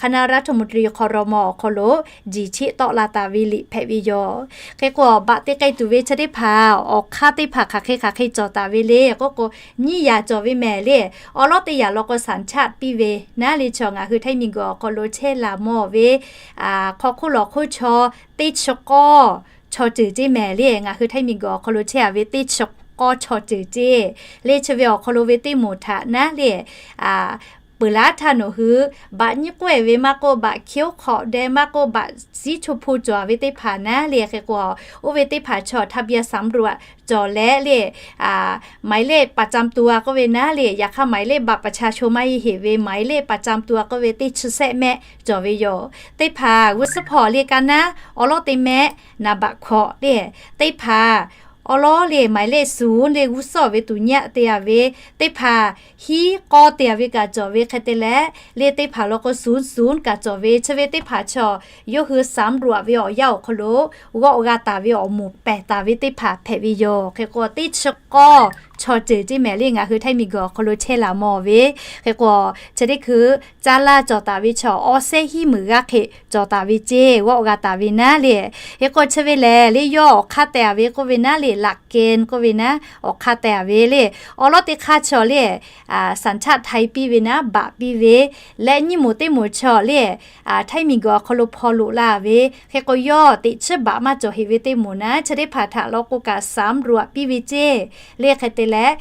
คณะรัฐมนตรี ครม. awˬ hk'aw lo jeˬ chiˆ tawˆ la taˍ ve liꞈ hpehꞈ ve yoˬ. Hk'e k'o, baꞈ te k'ai tuˬ ve chi teˇ hpaˍ awˬ hk'aˇ teˇ hpaˍ hk'aˬ hk'e hk'aˬ hk'e cawˬ taˍ ve le k'oˆ k'o, nyiˇ yaꞈ cawˬ ve mehˍ le. Awˉ lawˉ teˇ yaꞈ law k'o, สัญชาติ piˇ ve naˉ le, chaw ngaˬ hui Htaiˇ miˬguiˬ awˬ hk'aw lo chehˇ laˬ mawˬ ve hk'aw hk'oˆ lawˬ hk'oˆ chaw teˇ chi k'awˇ chaw ceuˬ ceˇ mehˍ le. Ngaˬ hui Htaiˇ miˬguiˬ awˬ hk'aw lo chehˇ a ve teˇ chi k'awˇ chaw ceuˬ ceˇ le. Chi ve awˬ hk'aw lo ve teˇ moˍ htaꞈ naˉ le, peuˬ laˉ htaˇ nawˬ hui baꞈ nyiˇ k'oˆ e ve maˇ k'oˆ, baꞈ hkiˉ oˉ hk'awꞈ deh maˇ k'oˆ, baꞈ siˉ cho hpu cawˬ ve teˇ hpaˍ naˉ le. Hk'e k'o, oˇ ve teˇ hpaˍ chaw ทะเบียนสำรวจ cawˬ leh le, หมายเลขประจำตัว k'oˆ ve naˉ le, yaꞈ hk'aˇ หมายเลขบัตรประชาชน maˇ heˆ heˆ ve หมายเลขประจำตัว k'oˆ ve teˇ chi sehˆ mehˆ cawˬ ve yoˬ. Teˇ hpaˍ g'uˇ suhˉ hpawˇ le ka naˉ awˉ lawˉ teˇ mehˆ นามบัตร hkawꞈ le, teˇ hpaˍ awˉ lawˉ le หมายเลขศูนย์ le g'uˇ suhˉ ve tuˬ nyaˆ te a ve, teˇ hpaˍ hiˉ k'awˇ te a ve kaꞈ cawˬ ve hk'e te leh, le teˇ hpaˍ law k'o ศูนย์ศูนย์ kaꞈ cawˬ ve, chi ve teˇ hpaˍ chaw yawˇ hui สำรวจ ve awˬ yanˇ awˬ hk'aw lo g'awˆ g'a taˍ ve awˬ moˍ pehˬ taˍ ve teˇ hpaˍ hpehꞈ ve yoˬ. Hk'e k'o, teˇ chi k'awˇ chaw ceuˬ ceˇ mehˍ le. Ngaˬ hui Htaiˇ miˬguiˬ awˬ hk'aw lo chehˇ laˬ mawˬ ve hk'e k'o, chi teˇ hkui caˇ laˇ cawˬ taˍ ve chaw awˬ sehˉ hiˉ meunˍ g'aˇ hk'e cawˬ taˍ ve ceˇ g'awˆ g'a taˍ ve naˉ le. Hk'e k'o chi ve lehˬ le, yawˇ awˬ hk'aˇ teh a ve k'oˆ ve naˉ le, laꞈ kehˬ k'oˆ ve naˉ awˬ hk'aˇ teh a ve le. Awˬ lawn teˇ hk'aˇ chaw le สัญชาติไทย piˇ ve naˉ, baꞈ piˇ ve leh nyiˇ moˍ teˇ moˍ chaw le, Htaiˇ miˬguiˬ awˬ hk'aw lo hpaw loꞈ la ve hk'e k'o, yawˇ teꞈ chiˉ baꞈ maˇ cawˬ heꞈ ve teˇ moˍ naˉ, chi teˇ hpaˍ htaꞈ law k'o kaꞈ สำรวจ piˇ ve ceˇ le. Hk'e te leh,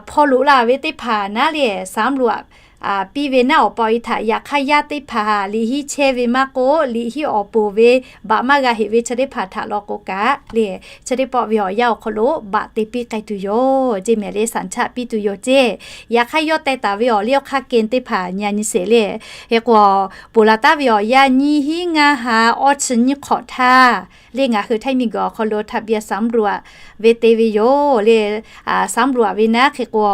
hpaw loꞈ la ve teˇ hpaˍ naˉ le สำรวจ piˇ ve naˉ awˬ pa awˬ e htaꞈ yaꞈ hk'aˇ yaˇ teˇ hpaˍ liꞈ hiˉ chehˇ ve maˇ k'oˆ, liꞈ hiˉ awˬ ponˬ ve baꞈ maˇ g'a heꞈ ve chi teˇ hpaˍ htaꞈ law k'o kaꞈ le, chi teˇ pawˆ ve awˬ yanˇ awˬ hk'aw lo baꞈ te piˇ k'ai tuˬ yoˬ ceˇ mehˍ le, สัญชาติ piˇ tuˬ yoˬ ceˇ. Yaꞈ hk'aˇ yawˇ teh taˍ ve awˬ liˇ awˬ hk'aˇ kehˬ teˇ hpaˍ nyi nyi sheˍ le. Hk'e k'o, ponˬ laˬ taˉ ve awˬ yanˇ nyiˇ hinˉ ngaˇ ha awˇ chi nyiˇ hk'awꞈ htaˇ le, ngaˬ hui Htaiˇ miˬguiˬ awˬ hk'aw lo ทะเบียนสำรวจ ve te ve yoˬ le. สำรวจ ve naˉ hk'e k'o,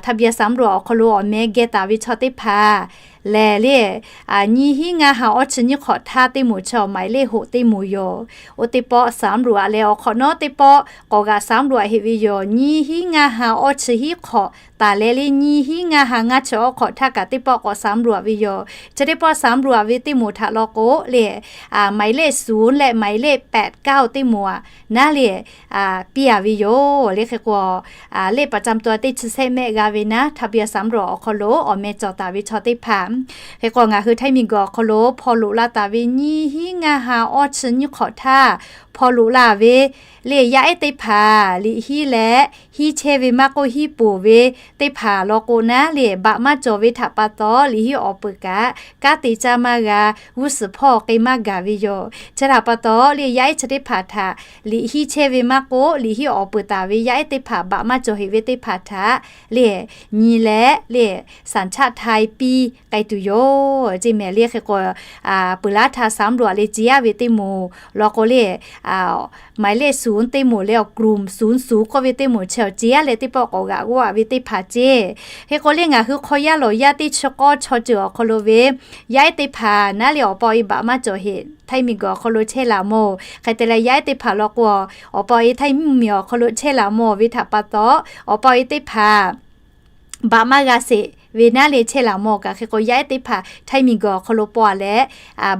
ทะเบียนสำรวจ awˬ hk'aw lo awˬ meh geh taˍ ve chaw teˇ hpaˍ lehˬ le, nyiˇ hinˉ ngaˇ ha awˇ chi nyiˇ hk'awꞈ htaˇ teˇ moˍ chaw หมายเลข hoꞈ teˇ moˍ yoˬ. Oˇ teˇ pawˆ สำรวจ leh awˬ hk'awꞈ nawˉ teˇ pawˆ k'awꞈ g'aꞈ สำรวจ heꞈ ve yoˬ. Nyiˇ hinˉ ngaˇ ha awˇ chi hiˉ hk'awꞈ taˍ leh le, nyiˇ hinˉ ngaˇ ha ngaˇ chi awˇ hk'awꞈ htaˇ kaꞈ teˇ pawˆ k'awꞈ สำรวจ ve yoˬ. Chi teˇ pawˆ สำรวจ ve teˇ moˍ htaꞈ law k'o le, หมายเลข ศูนย์ leh หมายเลข แปดเก้า teˇ moˍ aꞈ naˉ le, piˇ a ve yoˬ le. Hk'e k'o, เลขประจำตัว teˇ chi sehˆ mehˆ g'a ve naˉ ทะเบียนสำรวจ awˬ hk'aw lo awˬ meh cawˬ taˍ ve chaw teˇ hpaˍ, hk'e k'o ngaˬ hui Htaiˇ miˬguiˬ awˬ hk'aw lo hpaw loꞈ la taˍ ve nyiˇ hinˉ ngaˇ ha awˇ chi nyiˇ hk'awꞈ htaˇ hpaw loꞈ la ve le, yaˇ ehˉ teˇ hpaˍ liꞈ hiˉ leh hiˉ chehˇ ve maˇ k'oˆ, hiˉ ponˬ ve teˇ hpaˍ law k'o naˉ le, baꞈ maˇ cawˬ ve htaꞈ pa taw, liꞈ hiˉ awˬ peuˬ kaꞈ kanˉ te caˇ maˇ g'a, g'uˇ suhˍ hpawˇ k'e maˇ gaˬ ve yoˬ. Chi htaꞈ pa taw le, yaˇ ehˉ chi teˇ hpaˍ htaꞈ liꞈ hiˉ chehˇ ve maˇ k'oˆ, liꞈ hiˉ awˬ peuˬ taˍ ve yaˇ ehˉ teˇ hpaˍ, baꞈ maˇ cawˬ heꞈ ve teˇ hpaˍ htaꞈ le, nyi leh le, สัญชาติไทย piˇ k'ai tuˬ yoˬ ceˇ mehˍ le. Hk'e k'o, peuˬ laˇ htaˇ สำรวจ leh ci yaˇ ve teˇ moˍ law k'o le, หมายเลข ศูนย์ teˇ moˍ leh awˬ กลุ่ม ศูนย์ ศูนย์ k'oˆ ve teˇ moˍ chi awˬ ci yaˇ leh teˇ pawˆ k'awꞈ g'aꞈ g'awˆ a ve teˇ hpaˍ ceˇ. Hk'e k'o le, ngaˬ hui hk'aw yaˇ lawˬ yaˇ teˇ chi k'awˇ chaw ceuˬ awˬ hk'aw lo ve yaˇ ehˉ teˇ hpaˍ naˉ le, awˬ pa awˬ e baꞈ maˇ cawˬ heꞈ Htaiˇ miˬguiˬ awˬ hk'aw lo chehˇ laˬ mawˬ. Hk'e te leh, yaˇ ehˉ teˇ hpaˍ law k'o, awˬ pa awˬ e Htaiˇ mvuhˇmiˬ awˬ hk'aw lo chehˇ laˬ mawˬ ve htaꞈ pa taw, awˬ pa awˬ e teˇ hpaˍ baꞈ maˇ g'a sheˍ ve naˉ le, chehˇ laˬ mawˬ kaꞈ. Hk'e k'o, yaˇ ehˉ teˇ hpaˍ Htaiˇ miˬguiˬ awˬ hk'aw lo paw a leh,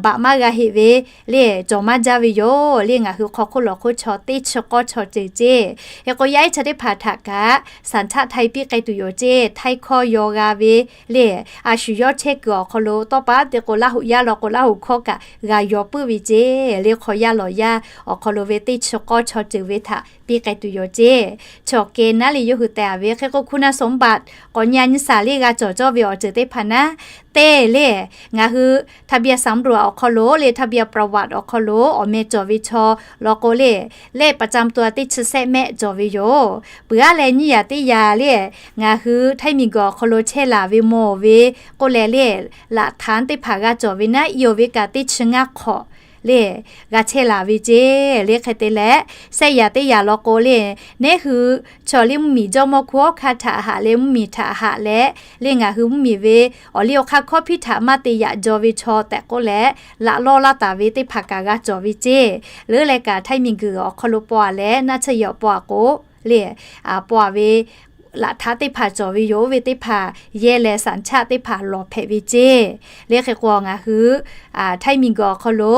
baꞈ maˇ g'a heꞈ ve le, cawˬ maˇ jaˇ ve yoˬ le. Ngaˬ hui hk'aw hk'oˆ lawˬ hk'oˆ chaw teˇ chi k'awˇ chaw ceuˬ ceˇ. Hk'e k'o, yaˇ ehˉ chi teˇ hpaˍ htaꞈ kaꞈ สัญชาติไทย piˇ k'ai tuˬ yoˬ ceˇ. Htaiˇ hkawˇ yaw g'a ve le, a shu yawˇ chehˇ kuiˬ awˬ hk'aw lo tawˇ pa te k'o, Laˇ huˍ yaˇ law k'o, Laˇ huˍ hkawˇ kaꞈ g'a yaw puiˉ ve ceˇ le. Hk'aw yaˇ lawˬ yaˇ awˬ hk'aw lo ve teˇ chi k'awˇ chaw ceuˬ ve htaꞈ piˇ k'ai tuˬ yoˬ ceˇ. Chaw kehˬ naˉ le yawˇ hui teh a ve hk'e k'o, คุณสมบัติ k'awꞈ nyi a nyi shaˍ le g'a cawˬ cawˇ ve awˬ ceuˬ teˇ hpaˍ naˉ te le, ngaˬ hui ทะเบียนสำรวจ awˬ hk'aw lo le, ทะเบียนประวัติ awˬ hk'aw lo awˬ meh cawˬ ve chaw law k'o le, เลขประจำตัว teˇ chi sehˆ mehˆ cawˬ ve yoˬ. Peuˬ aˉ leh nyiˇ yaꞈ teˇ yaꞈ le, ngaˬ hui Htaiˇ miˬguiˬ awˬ hk'aw lo chehˇ laˬ ve mawˬ ve k'oˆ leh le, laꞈ htaˍ teˇ hpaˍ g'a cawˬ ve naˉ, i awˬ ve kaꞈ teˇ chi ngaˇ hk'awꞈ le g'a chehˇ laˬ ve ceˇ le. Hk'e te leh, sehˆ yaꞈ teˇ yaꞈ law k'o le, neˉ hui chaw liˇ mvuhˇmiˬ jawˇmawˇ hkunˉ hawˉ hkanˇ htaꞈ haꞈ leh, mvuhˇmiˬ htaꞈ haꞈ leh le, ngaˬ hui mvuhˇmiˬ ve awˬ liˇ awˬ hk'aˇ hkawˇ hpiˇ htaꞈ maˇ te yaꞈ jaw ve chaw tehꞈ k'oˆ leh, laꞈ lawˇ laˇ taˍ ve teˇ hpaˍ kaꞈ g'a cawˬ ve ceˇ. Leuˉ leh kaꞈ Htaiˇ miˬguiˬ awˬ hk'aw lo paw a leh naˆ tsuhˇ yaꞈ paw a k'o le, paw a ve laꞈ htaꞈ teˇ hpaˍ cawˬ ve yoˬ. Oˇ ve teˇ hpaˍ yehˇ leh สัญชาติ teˇ hpaˍ lawˬ hpehꞈ ve ceˇ le. Hk'e k'o, ngaˬ hui Htaiˇ miˬguiˬ awˬ hk'aw lo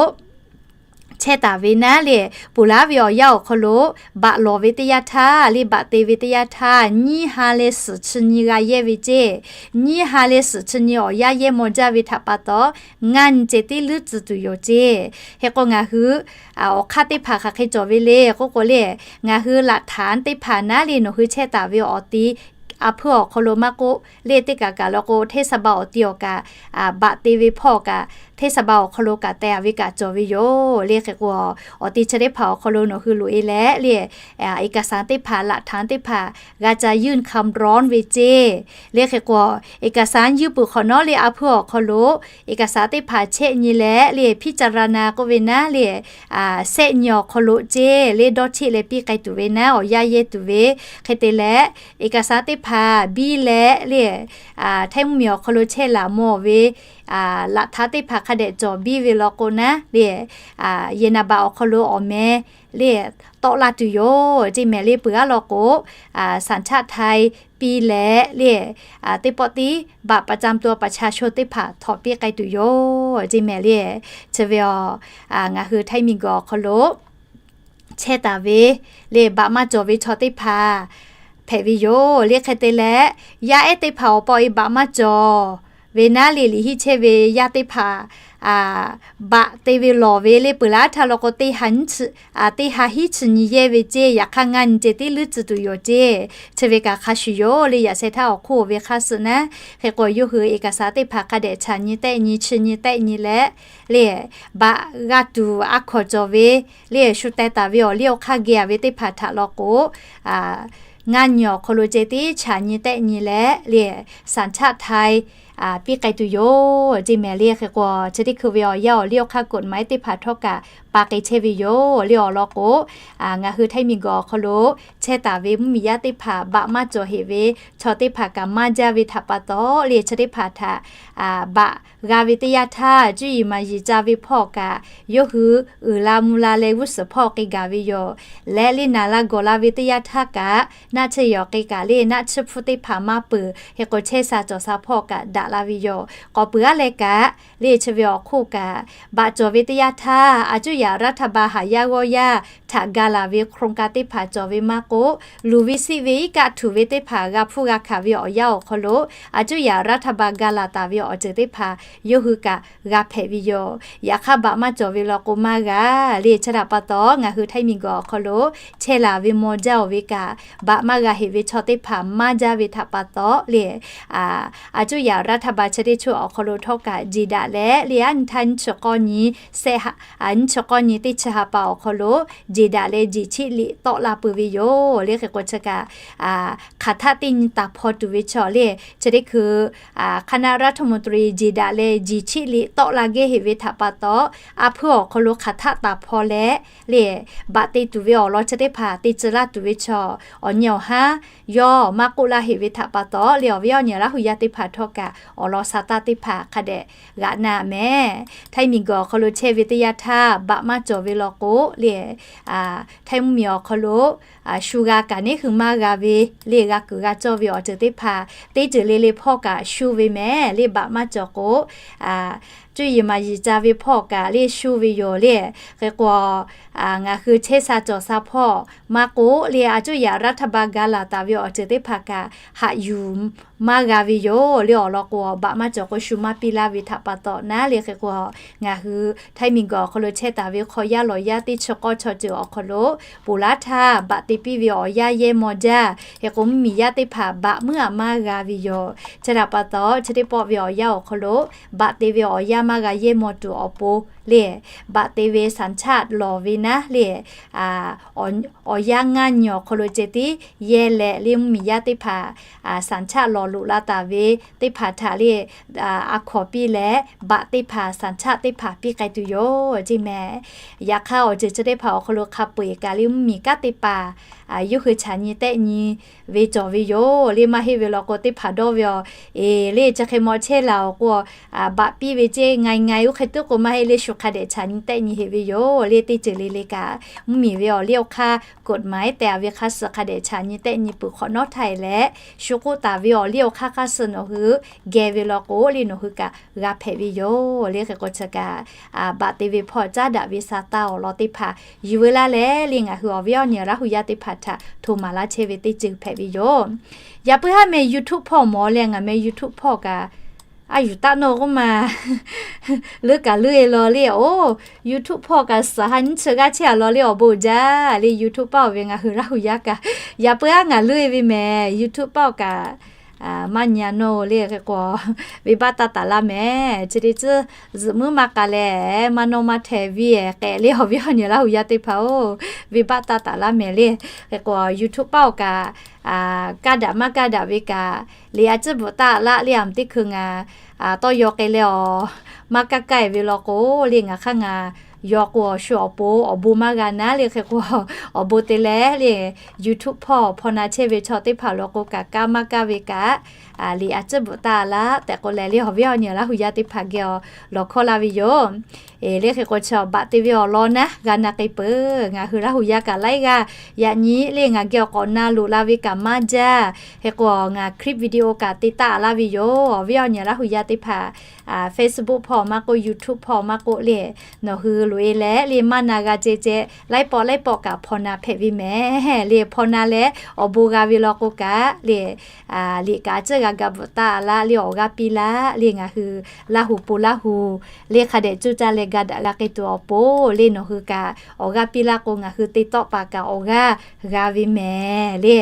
chehˇ taˍ ve naˉ le, ponˬ laˇ ve awˬ yanˇ awˬ hk'aw lo baꞈ lawˬ ve teˇ yanˇ htaˇ le, baꞈ te ve teˇ yanˇ htaˇ nyiˇ ha leh suhˍ chi nyi g'a yehˇ ve ceˇ. Nyiˇ ha leh suhˍ chi nyi awˬ yanˇ yehˇ maw jaˇ ve htaꞈ pa taw, ngaˇ nyi ceh tiˉ leuˉ tcuh tuˬ yoˬ ceˇ. Hk'e k'o, ngaˬ hui awˬ hk'aˇ teˇ hpaˍ hk'aˬ hk'e cawˬ ve le k'oˆ k'o le, ngaˬ hui laꞈ htaˍ teˇ hpaˍ naˉ le, nawˬ hui chehˇ taˍ ve awˬ ti a hpuiˇ awˬ hk'aw lo maˇ k'oˆ le, teˇ kaꞈ kaꞈ law k'o, เทศบาล awˬ ti awˬ kaꞈ, baꞈ te ve hpawˇ kaꞈ, เทศบาล awˬ hk'aw lo kaꞈ teh a ve kaꞈ cawˬ ve yoˬ le. Hk'e k'o, awˬ ti chi teˇ hpaˍ awˬ hk'aw lo nawˬ hui loꞈ e leh le, เอกสาร teˇ hpaˍ, laꞈ htaˍ teˇ hpaˍ g'a ca ยื่นคำร้อง ve ceˇ le. Hk'e k'o, เอกสาร ยื่น peuˬ hk'awꞈ nawˉ le, a hpuiˇ awˬ hk'aw lo เอกสาร teˇ hpaˍ chehˇ nyi leh le, พิจารณา k'oˆ ve naˉ le, sehˆ nyi awˬ hk'aw lo ceˇ le, dawˇ cheˆ leh piˇ k'ai tuˬ ve naˉ, awˬ yanˇ yehˇ tuˬ ve. Hk'e te leh, เอกสาร teˇ hpaˍ biˇ leh le, Htaiˇ mvuhˇmiˬ awˬ hk'aw lo chehˇ laˬ mawˬ ve laꞈ htaˍ teˇ hpaˍ hk'a dehꞈ cawˬ biˇ ve law k'o naˉ le, yehˬ naˍ baꞈ awˬ hk'aw lo awˬ meh le tawˆ laˇ tuˬ yoˬ ceˇ mehˍ le. Peuˬ aˉ law k'o, สัญชาติไทย piˇ leh le, teˇ pawˆ tiˉ บัตรประจำตัวประชาชน teˇ hpaˍ htaꞈ piˇ k'ai tuˬ yoˬ ceˇ mehˍ le. Chi ve a, ngaˬ hui Htaiˇ miˬguiˬ awˬ hk'aw lo chehˇ taˍ ve le, baꞈ maˇ cawˬ ve chaw teˇ hpaˍ hpehꞈ ve yoˬ le. Hk'e te leh, yaˇ ehˉ teˇ hpaˍ awˬ paw e baꞈ maˇ cawˬ ve naˉ le, liꞈ hiˆ chehˇ ve yaˇ teˇ hpaˍ baꞈ te ve lawˬ ve le, peuˬ laˇ htaˇ law k'o, teˇ ha hiˉ chi nyi yehˇ ve ceˇ, yaꞈ hk'aˇ ngaˇ nyi ceh tiˉ leuˉ tcuh tuˬ yoˬ ceˇ. Chi ve kaꞈ hk'a shuˍ yoˬ le. Yaꞈ sheh htaˇ awˬ hk'oˆ ve hk'a suh naˉ, hk'e k'o yawˇ hui เอกสาร teˇ hpaˍ hk'a dehꞈ chaꞈ nyi tehˆ nyi, chi nyi tehˆ nyi leh le, baꞈ g'a tuˬ a hkawnˍ cawˬ ve le, shu teh taˍ ve awˬ liˇ awˬ hk'aˇ geh a ve teˇ hpaˍ htaꞈ law k'o, ngaˇ nyi awˬ hk'aw lo ceh tiˉ chaꞈ nyi tehˆ nyi leh le, สัญชาติไทย piˇ k'ai tuˬ yoˬ ceˇ mehˍ le. Hk'e k'o chi teˇ hkui ve awˬ yanˇ awˬ liˇ awˬ hk'aˇ กฎหมาย teˇ hpaˍ htawˇ kaꞈ pa k'ai chehˇ ve yoˬ le. Awˬ lawn k'o, ngaˬ hui Htaiˇ miˬguiˬ awˬ hk'aw lo chehˇ taˍ ve mvuhˇmiˬ yaˇ teˇ hpaˍ baꞈ maˇ cawˬ heꞈ ve chaw teˇ hpaˍ kaꞈ maˇ jaˇ ve htaꞈ pa taw le, chi teˇ hpaˍ htaꞈ baꞈ g'a ve teˇ yanˇ htaˇ, cuˇ yiˍ maˍ yiˍ ca ve hpawˇ kaꞈ yawˇ hui uiˍ la mvuh la leh g'uˇ suhˍ hpawˇ k'ai gaˬ ve yoˬ. Leh le naˍ la gawˬ la ve teˇ yanˇ htaˇ kaꞈ, naˆ tsuhˇ yawˬ k'ai kaꞈ le, naˆ tsuhˇ hpfuhˇ teˇ hpaˍ maˇ peuˬ. Hk'e k'o chehˇ sha cawˬ sha hpawˇ kaꞈ daꞈ la ve yoˬ. K'awꞈ peuˬ aˉ leh kaꞈ le, chi ve awˬ hk'oˆ kaꞈ, baꞈ cawˬ ve teˇ yanˇ htaˇ, a cuˇ yaꞈ รัฐบาล haꞈ yaˇ g'awˇ yaˇ htaꞈ ga laˬ ve โครงการ teˇ hpaˍ cawˬ ve maˇ k'oˆ, luˬ ve siˆ ve iˉ kaˆ htuꞈ ve teˇ hpaˍ g'a hpuˇ g'a hkanˍ ve awˬ yanˇ awˬ hk'aw lo, a cuˇ yaꞈ รัฐบาล ga laˬ taˍ ve awˬ ceuˬ teˇ hpaˍ yawˇ hui kaꞈ g'a hpehꞈ ve yoˬ. Yaꞈ hk'aˇ baꞈ maˇ cawˬ ve law k'o maˇ g'a le. Chi htaꞈ pa taw ngaˬ hui Htaiˇ miˬguiˬ awˬ hk'aw lo chehˇ laˬ ve maw jaˇ oˬ ve kaꞈ, baꞈ maˇ g'a heꞈ ve chaw teˇ hpaˍ maˇ jaˇ ve htaꞈ pa taw le, a cuˇ yaꞈ รัฐบาล chi teˇ chaw awˬ hk'aw lo htawˇ kaꞈ jeˬ daꞈ leh le, a nyi htaˇ nyiˇ chi k'awˇ nyi, nyiˇ chi k'awˇ nyi teˇ chi ha pa awˬ hk'aw lo jeˬ daꞈ leh jeˬ chiˆ liꞈ tawˆ la peuˬ ve yoˬ le. Hk'e k'o chi kaꞈ, hk'aˬ htaˆ teˇ nyi taˍ hpaw tuˬ ve chaw le, chi teˇ hkui คณะรัฐมนตรี jeˬ daꞈ leh jeˬ chiˆ liꞈ tawˆ la geh heꞈ ve htaꞈ pa taw, a hpuiˇ awˬ hk'aw lo hk'aˬ htaˆ taˍ hpaw leh le, baꞈ te tuˬ ve awˬ lawn chi teˇ hpaˍ te tcuh laˇ tuˬ ve chaw awˬ nyi awˬ haˉ yawˇ maˇ k'oˆ laˇ heꞈ ve htaꞈ pa taw le, awˬ viˉ awˬ nyi Laˇ hu yaˇ teˇ hpaˍ htawˇ kaꞈ awˬ lawn sha taˇ teˇ hpaˍ hk'a dehꞈ g'aꞈ na mehˍ. Htaiˇ miˬguiˬ awˬ hk'aw lo chehˇ ve teˇ yanˇ htaˇ baꞈ maˇ cawˬ ve law k'o le, Htaiˇ mvuhˇmiˬ awˬ hk'aw lo shu g'a kaꞈ neˉ hui maˇ g'a ve le, g'a kuiˬ g'a cawˇ ve awˬ ceuˬ teˇ hpaˍ teˇ ceuˬ le le hpawˇ kaꞈ shu ve mehˍ le, baꞈ maˇ cawˬ k'o, cuˇ yiˍ maˍ yiˍ ca ve hpawˇ kaꞈ le shu ve yoˬ le. Hk'e k'o, ngaˬ hui chehˇ sha cawˬ sha hpawˇ maˇ k'oˆ le, a cuˇ yaꞈ รัฐบาล ga laˬ taˍ ve awˬ ceuˬ teˇ hpaˍ kaꞈ haꞈ yuˬ maˇ g'a ve yoˬ le. Awˬ lawn k'o, baꞈ maˇ cawˬ k'o shu maˇ piˇ laˇ ve htaꞈ pa taw naˉ le. Hk'e k'o, ngaˬ hui Htaiˇ miˬguiˬ awˬ hk'aw lo chehˇ taˍ ve hk'aw yaˇ lawˬ yaˇ teˇ chi k'awˇ chaw ceuˬ awˬ hk'aw lo, ponˬ laˇ htaˇ baꞈ te piˇ ve awˬ yanˇ yehˇ maw jaˇ. Hk'e k'o mvuhˇmiˬ yaˇ teˇ hpaˍ baꞈ muiˉ aꞈ maˇ g'a ve yoˬ. Chi htaꞈ pa taw, chi teˇ pawˆ ve awˬ yanˇ awˬ hk'aw lo baꞈ te ve awˬ yanˇ maˇ g'a yehˇ maw tuˬ awˬ pon le, baꞈ te ve สัญชาติ lawˬ ve naˉ le, awˬ yanˇ ngaˇ nyi awˬ hk'aw lo ceh tiˉ yehˇ leh le, mvuhˇmiˬ yaˇ teˇ hpaˍ สัญชาติ lawˬ loꞈ la taˍ ve teˇ hpaˍ htaꞈ le, a hkawnˍ piˇ leh baꞈ teˇ hpaˍ สัญชาติ teˇ hpaˍ piˇ k'ai tuˬ yoˬ ceˇ mehˍ. Yaꞈ hk'aˇ awˬ ceuˬ chi teˇ hpaˍ awˬ hk'aw lo hk'a peu eˬ kaꞈ le, mvuhˇmiˬ kanˉ teˇ hpaˍ yawˇ hui chaꞈ nyi tehˆ nyi ve cawˬ ve yoˬ le. Maˇ heˆ ve law k'o, teˇ hpaˍ dawˇ ve awˬ, eˬ le, chi hk'e maw chehˇ laˬ awˬ k'o, baꞈ piˇ ve ceˇ ง่ายๆ oˇ hk'e tuˉ k'o maˇ heˆ le, shu hk'a dehꞈ chaꞈ nyi tehˆ nyi heꞈ ve yoˬ le. Teˇ ceuˬ le le kaꞈ mvuhˇmiˬ ve awˬ liˇ awˬ hk'aˇ กฎหมาย tehꞈ a ve hk'a suh hk'a dehꞈ chaꞈ nyi tehˆ nyi peuˬ hk'awꞈ nawˉ htaˇ e leh, shu k'oˆ taˍ ve awˬ liˇ awˬ hk'aˇ hk'a suh nawˬ hui geh ve law k'o le, nawˬ hui kaꞈ g'a hpehꞈ ve yoˬ le. Hk'e k'o chi kaꞈ, baꞈ te ve hpawˇ caˉ daꞈ ve sha taˇ awˬ lawn teˇ hpaˍ yuˬ veu laˇ leh le, ngaˬ hui awˬ viˉ awˬ nyi Laˇ hu yaˇ teˇ hpaˍ htaꞈ hto maˍ laˇ chehˇ ve teˇ ceuˬ hpehꞈ ve yoˬ. Yaꞈ puiˉ haˉ meh YouTube hpawˇ mawˬ leh, ngaˬ meh YouTube hpawˇ kaꞈ a yuˬ taˆ nawˇ k'oˆ ma, leuˉ kaꞈ leuˉ e law le. Oˬ, YouTube hpawˇ kaꞈ suhˍ ha nyiˇ chi g'aˇ chehˇ a law le, awˬ bon jaˇ le. YouTube paˇ oˬ ve ngaˬ hui Laˇ hu yaˇ kaꞈ, yaꞈ puiˉ haˉ ngaˬ leuˉ e ve mehˍ. YouTube paˇ oˬ kaꞈ maˇ nyi a nawˇ le. Hk'e k'o, venˇbaˆ taˇ taˍ laˇ mehˍ. Chi te tcuhˇ zuhꞈ muiˉ maˇ k'a leh, maˇ nawˇ maˇ hteh viˇ k'ehꞈ le, awˬ viˉ awˬ nyi Laˇ hu yaˇ teˇ hpaˍ oˬ, venˇbaˆ taˇ taˍ laˇ mehˍ le. Hk'e k'o, YouTube paˇ oˬ kaꞈ kaˇ daꞈ maˇ kaˇ daꞈ ve kaꞈ, le a ciˉ bvuhꞈ taˆ laˆ le, aˬ mvuhˬ teˇ hkui ngaˬ tawˇ yaw k'ai leh awˬ maˇ kaˇ kaˇ e ve law k'o le, ngaˬ hk'aˇ ngaˬ yaw k'o awˬ shu awˬ pon awˬ bon maˇ g'a naˉ le. Hk'e k'o, awˬ bon te leh le, YouTube hpawˇ hpaw na chehˇ ve chaw teˇ hpaˍ lo k'o kaꞈ kaˇ maˇ kaˇ ve kaꞈ, liꞈ a ciˉ bvuhꞈ taˍ laˇ tehꞈ k'oˆ leh le, awˬ viˉ awˬ nyi Laˇ huˍ yaˇ teˇ hpaˍ geh awˬ lawˬ hkawˇ laˇ ve yoˬ. Eˬ, le hk'e k'o chi baꞈ te ve awˬ lawn naˉ g'a na k'ai peuˬ. Ngaˬ hui Laˇ huˍ yaˇ kaꞈ laiˉ g'aˇ yaꞈ nyi le ngaˬ geh awˬ k'awꞈ na loꞈ la ve kaꞈ maˇ jaˇ. Hk'e k'o ngaˬ clip video kaꞈ te taˆ laˇ ve yoˬ. Awˬ viˉ awˬ nyi Laˇ huˍ yaˇ teˇ hpaˍ, Facebook hpawˇ maˇ k'oˆ, YouTube hpawˇ maˇ k'oˆ le, nawˬ hui loꞈ e leh le maˇ na g'a ceh ceh laiˉ pawˆ laiˉ pawˆ kaꞈ hpaw na hpehꞈ ve mehˍ le. Hpaw na leh awˬ bon g'a ve law k'o kaꞈ le, liꞈ kaꞈ a ciˉ g'a ga bvuhꞈ taˍ laˇ le, awˬ g'aˇ piˇ laˇ le. Ngaˬ hui Laˇ huˍ pon Laˇ huˍ le hk'a dehꞈ coˇ caˇ leh ga daꞈ g'a k'ai tuˬ awˬ pon le, nawˬ hui kaꞈ awˬ g'aˇ piˇ laˇ k'o ngaˬ hui te tawˆ paˍ kaꞈ awˬ g'aˇ g'a ve mehˍ le.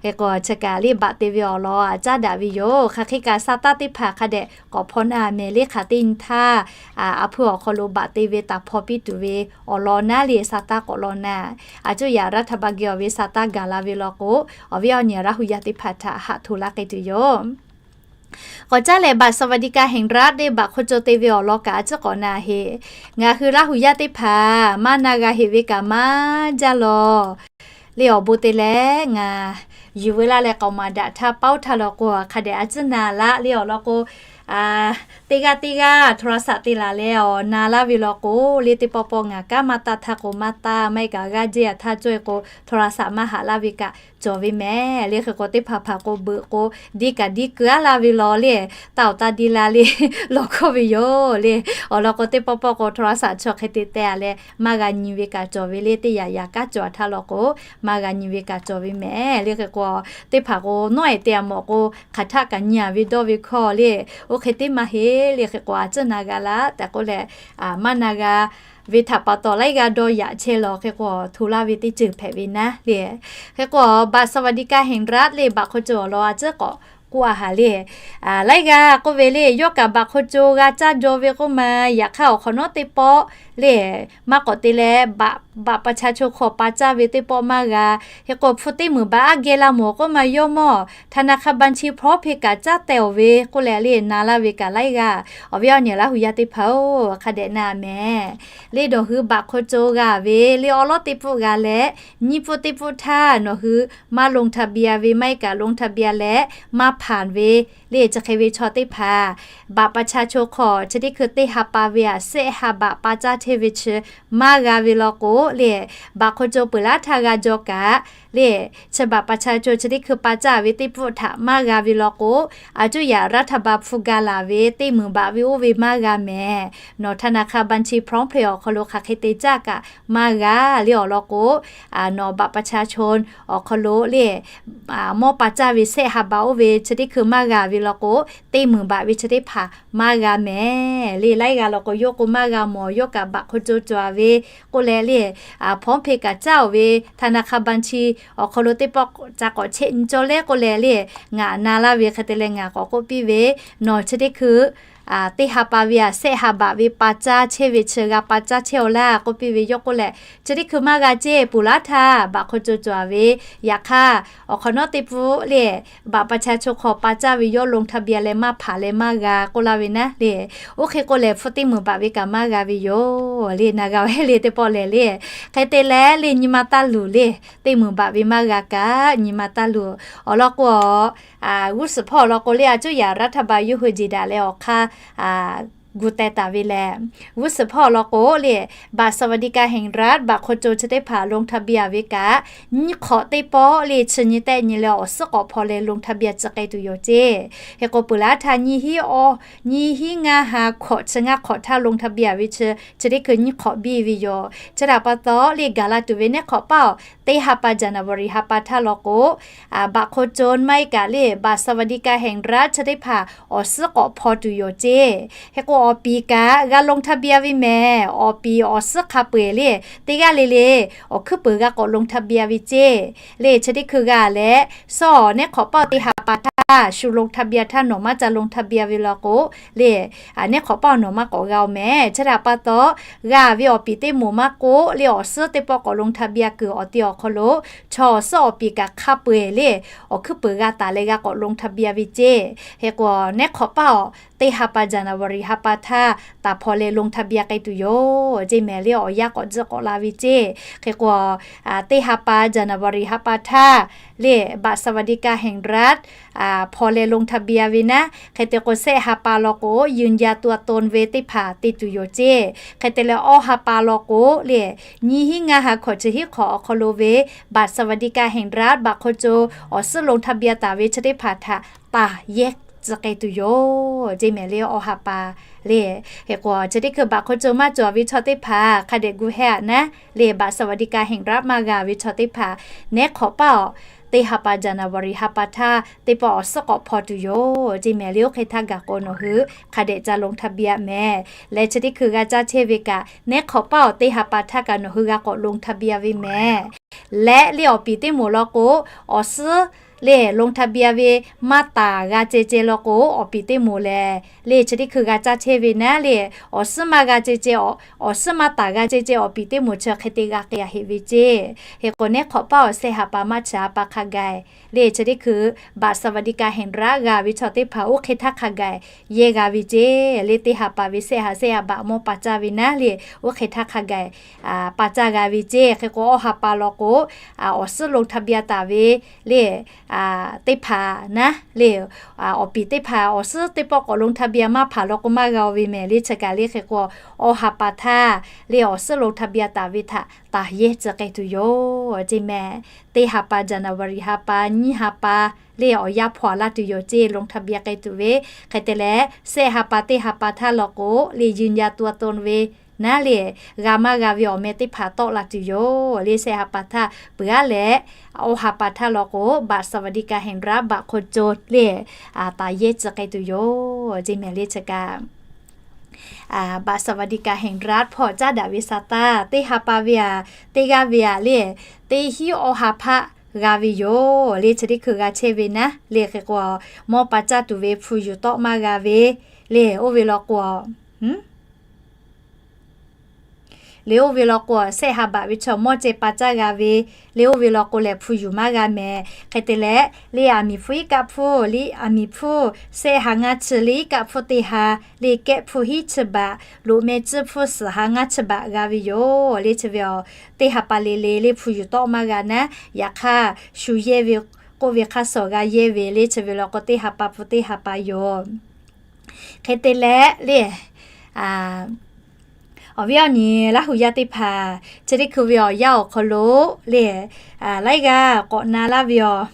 Hk'e k'o chi kaꞈ le baꞈ te ve awˬ lawn a caˉ daꞈ ve yoˬ. Hk'aˬ hk'e kaꞈ sa taˇ teˇ hpaˍ hk'a dehꞈ k'awꞈ hpaw na mehˍ le. Hk'aˬ teˇ nyi htaˇ, a hpu awˬ hk'aw lo baꞈ te ve taˍ hpaw piˇ tuˬ ve awˬ lawn naˉ le, sa taˇ k'awꞈ lawn na. A cuˇ yaꞈ รัฐบาล geh awˬ ve sa taˇ gaˬ la ve law k'o, awˬ viˉ awˬ nyi Laˇ huˍ yaˇ teˇ hpaˍ htaꞈ haꞈ hto laˇ k'ai tuˬ yoˬ. K'awꞈ caˉ leh บัตรสวัสดิการแห่งรัฐ le baꞈ hk'oˆ co te ve awˬ lawn kaꞈ a ciˉ k'awꞈ na heꞈ. Ngaˬ hui Laˇ huˍ yaˇ teˇ hpaˍ maˇ na g'a heꞈ ve kaꞈ maˇ jaˇ lawˬ le. Awˬ bon te leh ngaˬ yuˬ veu laˇ leh k'aoˍ maˍ daꞈ htaˇ paoˇ htaˇ law k'o hk'a dehꞈ a ciˉ na laˇ le. Awˬ lawn k'o, teˇ g'aˇ teˇ g'aˇ โทรศัพท์ te laˬ leh awˬ na laˇ ve law k'o le, teˇ pawˆ pawˆ ngaˬ kanˉ maˇ taˇ htaˇ k'o maˇ taˇ, maˇ heˆ kaꞈ g'aˇ jeˇ a htaˇ cawˇ e k'o โทรศัพท์ maˇ haꞈ laˇ ve kaꞈ cawˬ ve mehˍ le. Hk'e k'o teˇ hpaˍ hpaˍ k'o beuꞈ k'o diˇ kaꞈ diˇ keu aˉ laˇ ve law le, taˇ awˬ taˇ diˇ la le, lawˬ hkawˇ ve yoˬ le. Awˬ lawn k'o teˇ pawˆ pawˆ k'o โทรศัพท์ chaw hk'e te teh a leh maˇ g'a nyi ve kaꞈ cawˬ ve le. Teˇ yaꞈ yaꞈ kanˉ cawˬ a htaˇ law k'o maˇ g'a nyi ve kaꞈ cawˬ ve mehˍ le. Hk'e k'o teˇ hpaˍ k'o nawˉ e te a mawˬ k'o hk'aˬ htaˆ kaꞈ nyi a ve dawˇ ve hkawˇ le, oˇ hk'e teˇ maˇ heˆ le. Hk'e k'o a ciˉ na g'a laˇ tehꞈ k'oˆ leh, maˇ na g'a ve htaꞈ pa taw laiˉ g'aˇ dawˇ yaꞈ chehˇ law. Hk'e k'o hto laˇ ve teˇ ceuˬ hpehꞈ ve naˉ le. Hk'e k'o บัตรสวัสดิการแห่งรัฐ le baꞈ hk'oˆ co awˬ lawn a ciˉ k'awꞈ k'oˆ a haˍ le. Laiˉ g'aˇ k'oˆ ve le, yawˇ kaꞈ baꞈ hk'oˆ co g'a caˇ jaw ve k'oˆ ma, yaꞈ hk'aˇ awˬ hk'awꞈ nawˉ teˇ pawˆ le maˇ k'awꞈ te leh, บัตรประชาชน hk'aw pa caˇ ve teˇ pawˆ maˇ g'a. Hk'e k'o hpu teˇ meunˍ baꞈ aˉ geh la mawˬ k'oˆ ma, yawˇ mawˇ ธนาคารบัญชีพร้อมเพย์ kaꞈ caˇ teh awˬ ve k'oˆ leh le na laˇ ve kaꞈ laiˉ g'aˇ. Awˬ viˉ awˬ nyi Laˇ huˍ yaˇ teˇ hpaˍ-oˬ, hk'a dehꞈ na mehˍ le. Nawˬ hui baꞈ hk'oˆ co g'a ve le awˉ lawˉ teˇ pfuhˆ g'a leh, nyiˇ pfuhˆ teˇ pfuhˆ htaˇ nawˬ hui maˇ ลงทะเบียน ve maˇ heˆ kaꞈ ลงทะเบียน leh maˇ ผ่าน ve le chi hk'e ve chaw teˇ hpaˍ บัตรประชาชน hk'aw chi teˇ hkui teˇ ha pa ve aꞈ sehˆ ha baꞈ pa caˇ chehˇ ve chi maˇ g'a ve law k'o le, baꞈ hk'oˆ co peuˬ laˇ htaˇ g'a jaw kaꞈ le, chi บัตรประชาชน chi teˇ hkui pa caˇ ve teˇ pfuhˆ htaꞈ maˇ g'a ve law k'o, a cuˇ yaꞈ รัฐบาล hpu ga laˬ ve teˇ meunˍ baꞈ ve oˇ ve maˇ g'a mehˍ. Nawˬ ธนาคารบัญชีพร้อมเพย์ awˬ hk'aw lo hk'aˬ hk'e te caˇ kaꞈ maˇ g'a le. Awˬ lawn k'o, nawˬ บัตรประชาชน awˬ hk'aw lo le mawˇ pa caˇ ve sehˆ ha baꞈ oˇ ve chi teˇ hkui maˇ g'a ve law k'o, teˇ meunˍ baꞈ ve chi teˇ hpaˍ maˇ g'a mehˍ le. Laiˉ g'aˇ law k'o yawˇ k'o maˇ g'a mawˬ, yawˇ kaꞈ baꞈ hk'oˆ co cawˬ ve k'oˆ leh le, พร้อมเพย์ kaꞈ caˇ oˬ ve ธนาคารบัญชี awˬ hk'aw lo teˇ pawˆ ca k'awꞈ chehˇ nyi cawˇ leh k'oˆ leh le, ngaˬ na laˇ ve hk'e te leh ngaˬ k'awꞈ k'oˆ piˇ ve, nawˬ chi teˇ hkui teˇ ha pa ve aꞈ sehˆ ha baꞈ ve pa caˇ chehˇ ve chi g'a pa caˇ chehˇ aˬ laˇ k'oˆ piˇ ve yawˇ k'oˆ leh, chi teˇ hkui maˇ g'a ceˇ, peuˬ laˇ htaˇ baꞈ hk'oˆ co cawˬ ve, yaꞈ hk'aˇ awˬ hk'awꞈ nawˉ teˇ pfuhˆ le บัตรประชาชน hk'aw pa caˇ ve yawˇ ลงทะเบียน leh maˇ ผ่าน leh maˇ g'a k'oˆ laˇ ve naˉ le. Oˇ hk'e k'oˆ leh hpu teˇ meunˍ baꞈ ve kaꞈ maˇ g'a ve yoˬ le. Na g'a ve le teˇ pawˆ lehˬ le. Hk'e te leh le nyi ma taˇ luˬ le, teˇ meunˍ baꞈ ve maˇ g'a kaꞈ nyi ma taˇ luˬ. Awˬ lawn k'o, g'uˇ suhˍ hpawˇ awˬ lawn k'o le, a cuˇ yaꞈ รัฐบาล yawˇ hui jeˬ daꞈ leh awˬ hk'aˇ gu teh taˍ ve lehˬ, g'uˇ suhˍ hpawˇ awˬ lawn k'o le, บัตรสวัสดิการแห่งรัฐ baꞈ hk'oˆ co chi teˇ hpaˍ ลงทะเบียน ve kaꞈ, nyiˇ hk'awꞈ teˇ pawˆ le chi nyi tehˆ nyi leh awˬ suhˉ k'awꞈ hpaw leh ลงทะเบียน ci k'ai tuˬ yoˬ ceˇ. Hk'e k'o peuˬ laˇ htaˇ nyiˇ hinˉ awˇ, nyiˇ hinˉ ngaˇ ha hkawꞈ chi ngaˇ hk'awꞈ htaˇ ลงทะเบียน ve chi, chi teˇ hkui nyiˇ hk'awꞈ biˇ ve yoˬ. Chi htaꞈ pa taw le gaˬ la tuˬ ve neˉ hk'awꞈ paˇ aˬ, teˇ ha pa January ha pa htaˇ law k'o, baꞈ hk'oˆ co maˇ heˆ kaꞈ le บัตรสวัสดิการแห่งรัฐ chi teˇ hpaˍ awˬ suhˉ k'awꞈ hpaw tuˬ yoˬ ceˇ. Hk'e k'o awˬ piˍ kaꞈ g'a ลงทะเบียน ve mehˍ. Awˬ piˍ awˬ suhˉ hk'a peu eˬ le, teˇ g'aˇ le le awˬ hkuiˉ peuˬ g'a k'awꞈ ลงทะเบียน ve ceˇ. Le chi teˇ hkui g'a leh, sawˇ neˉ hk'awꞈ paˇ teˇ ha pa htaˇ shu ลงทะเบียน htaˇ nawˬ maˇ ca ลงทะเบียน ve law k'o, le, neˉ hk'awꞈ paˇ awˬ nawˬ maˇ k'awꞈ g'a oˬ mehˍ. Chi htaꞈ pa taw, g'a ve awˬ piˍ teˇ moˍ maˇ k'oˆ, le, awˬ suhˉ teˇ pawˆ k'awꞈ ลงทะเบียน kuiˬ awˬ te awˬ hk'aw lo, chaw awˬ suhˉ awˬ piˍ kaꞈ hk'a peu-eˬ le, awˬ hkuiˉ puiˍ g'a taˍ leh g'a k'awꞈ ลงทะเบียน ve ceˇ. Hk'e k'o, neˉ hk'awꞈ paˇ awˬ teˇ ha pa January ha pa htaˇ taˍ hpaw leh ลงทะเบียน k'ai tuˬ yoˬ ceˇ mehˍ. Le awˬ yanˇ k'awꞈ tcuhˆ k'awꞈ la ve ceˇ. Hk'e k'o, teˇ ha pa January ha pa htaˇ le บัตรสวัสดิการแห่งรัฐ hpaw leh ลงทะเบียน ve naˉ. Hk'e te k'o, shehˆ ha pa law k'o ยืนยันตัวตน ve teˇ hpaˍ te tuˬ yoˬ ceˇ. Hk'e te leh, awˇ ha pa law k'o le, nyiˇ hinˉ ngaˇ ha hkawꞈ chi hiˉ hk'awꞈ awˬ hk'aw lo ve บัตรสวัสดิการแห่งรัฐ baꞈ hk'aw co awˬ suhˉ ลงทะเบียน taˍ ve chi teˇ hpaˍ htaꞈ taˍ yehˇ tcuh k'ai tuˬ yoˬ ceˇ mehˍ. Le awˇ ha pa le, hk'e k'o, chi teˇ hkui baꞈ hk'aw co maˇ cawˬ ve chaw teˇ hpaˍ hk'a dehꞈ gu heh aꞈ naˉ. Le บัตรสวัสดิการแห่งรัฐ maˇ g'a ve chaw teˇ hpaˍ, neˉ hk'awꞈ paˇ awˬ teˇ ha pa January ha pa htaˇ teˇ pawˆ awˬ suhˉ k'awꞈ hpaw tuˬ yoˬ ceˇ mehˍ. Le oˇ hk'e htaˇ gaˬ k'o nawˬ hui hk'a dehꞈ ca ลงทะเบียน mehˍ. Leh chi teˇ hkui g'a caˇ chehˇ ve kaꞈ, neˉ hk'awꞈ paˇ awˬ teˇ ha pa htaˇ kaꞈ nawˬ hui g'a k'awꞈ ลงทะเบียน ve mehˍ. Leh le awˬ piˍ teˇ moˍ law k'o, awˬ suhˉ le ลงทะเบียน ve maˇ taˍ g'a ceh ceh law k'o, awˬ piˍ teˇ moˍ lehˬ le chi teˇ hkui g'a caˇ chehˇ ve naˉ le, awˬ suhˉ maˇ g'a ceh ceh, awˬ suhˉ maˇ taˍ g'a ceh ceh awˬ piˍ teˇ moˍ chi hk'e te g'a k'ai-a heꞈ ve ceˇ. Hk'e k'o, neˉ hk'awꞈ paˇ awˬ shehˆ ha pa March ha pa hk'a gaˬ le chi teˇ hkui บัตรสวัสดิการแห่งรัฐ g'a ve chaw teˇ hpaˍ oˇ hk'e htaˇ hk'a gaˬ yehˇ g'a ve ceˇ. Le teˇ ha pa ve shehˆ ha shehˆ ha baꞈ mawˇ pa caˇ ve naˉ le, oˇ hk'e htaˇ hk'a gaˬ pa caˇ g'a ve ceˇ. Hk'e k'o, awˇ ha pa law k'o, awˬ suhˉ ลงทะเบียน taˍ ve le teˇ hpaˍ naˉ le, awˬ piˍ teˇ hpaˍ awˬ suhˉ teˇ pawˆ k'awꞈ ลงทะเบียน maˇ hpanˍ law k'o maˇ g'a-o ve mehˍ. Le chi kaꞈ le hk'e k'o, awˇ ha pa htaˇ le awˬ suhˉ ลงทะเบียน taˍ ve htaꞈ taˍ yehˇ tcuh k'ai tuˬ yoˬ ceˇ mehˍ. Teˇ ha pa January ha pa, nyiˇ ha pa le awˬ yanˇ hpaw-a laˇ tuˬ yoˬ ceˇ, ลงทะเบียน k'ai tuˬ ve. Hk'e te leh, shehˆ ha pa teˇ ha pa htaˇ law k'o le ยืนยันตัวตน ve naˉ le, g'a maˇ g'a ve awˬ meh teˇ hpaˍ tawˆ la tuˬ yoˬ. Le shehˆ ha pa htaˇ peuˬ-aˉ leh, awˇ ha pa htaˇ law k'o บัตรสวัสดิการแห่งรัฐ baꞈ hk'aw co le taˍ yehˇ tcuh k'ai tuˬ yoˬ ceˇ mehˍ. Le chi kaꞈ บัตรสวัสดิการแห่งรัฐ hpawˇ caˉ daꞈ ve sa taˇ teˇ ha pa ve aꞈ, teˇ g'aˇ ve aꞈ le, teˇ hinˉ awˇ ha hpaˆ g'a ve yoˬ. Le chi teˇ hkui g'a chehˇ ve naˉ le hk'e k'o, mawˇ pa caˇ tuˬ ve hpu yuˬ tawˆ maˇ g'a ve le, oˇ ve law k'o le, oˇ ve law k'o, shehˆ ha baꞈ ve chaw mawˇ ceh pa caˇ g'a ve le, oˇ ve law k'o lehˬ hpu yuˬ maˇ g'a mehˍ. Hk'e te leh, le aˬ miˍ hpfuhˇ iˉ kaˆ hpfuhˇ, le aˬ miˍ hpfuhˇ shehˆ ha ngaˇ chi le iˉ kaˆ hpfuhˇ teˇ ha, le kehˆ hpfuhˇ hiˉ chi baꞈ, loꞈ meh ciˇ hpfuhˇ suhˍ ha ngaˇ chi baꞈ g'a ve yoˬ. Le chi ve aˬ, teˇ ha pa le le le hpu yuˬ tawˆ maˇ g'a naˉ. Yaꞈ hk'aˇ, shu yehˇ ve k'oˆ ve hk'aˇ suh g'a yehˇ ve le chi ve law k'o, teˇ ha pa hpu teˇ ha pa yoˬ. Hk'e te leh le, awˬ viˉ awˬ nyi Laˇ hu yaˇ teˇ hpaˍ, chi teˇ hkui ve awˬ yanˇ awˬ hk'aw lo le, laiˉ g'aˇ k'awꞈ na laˇ ve aˬ,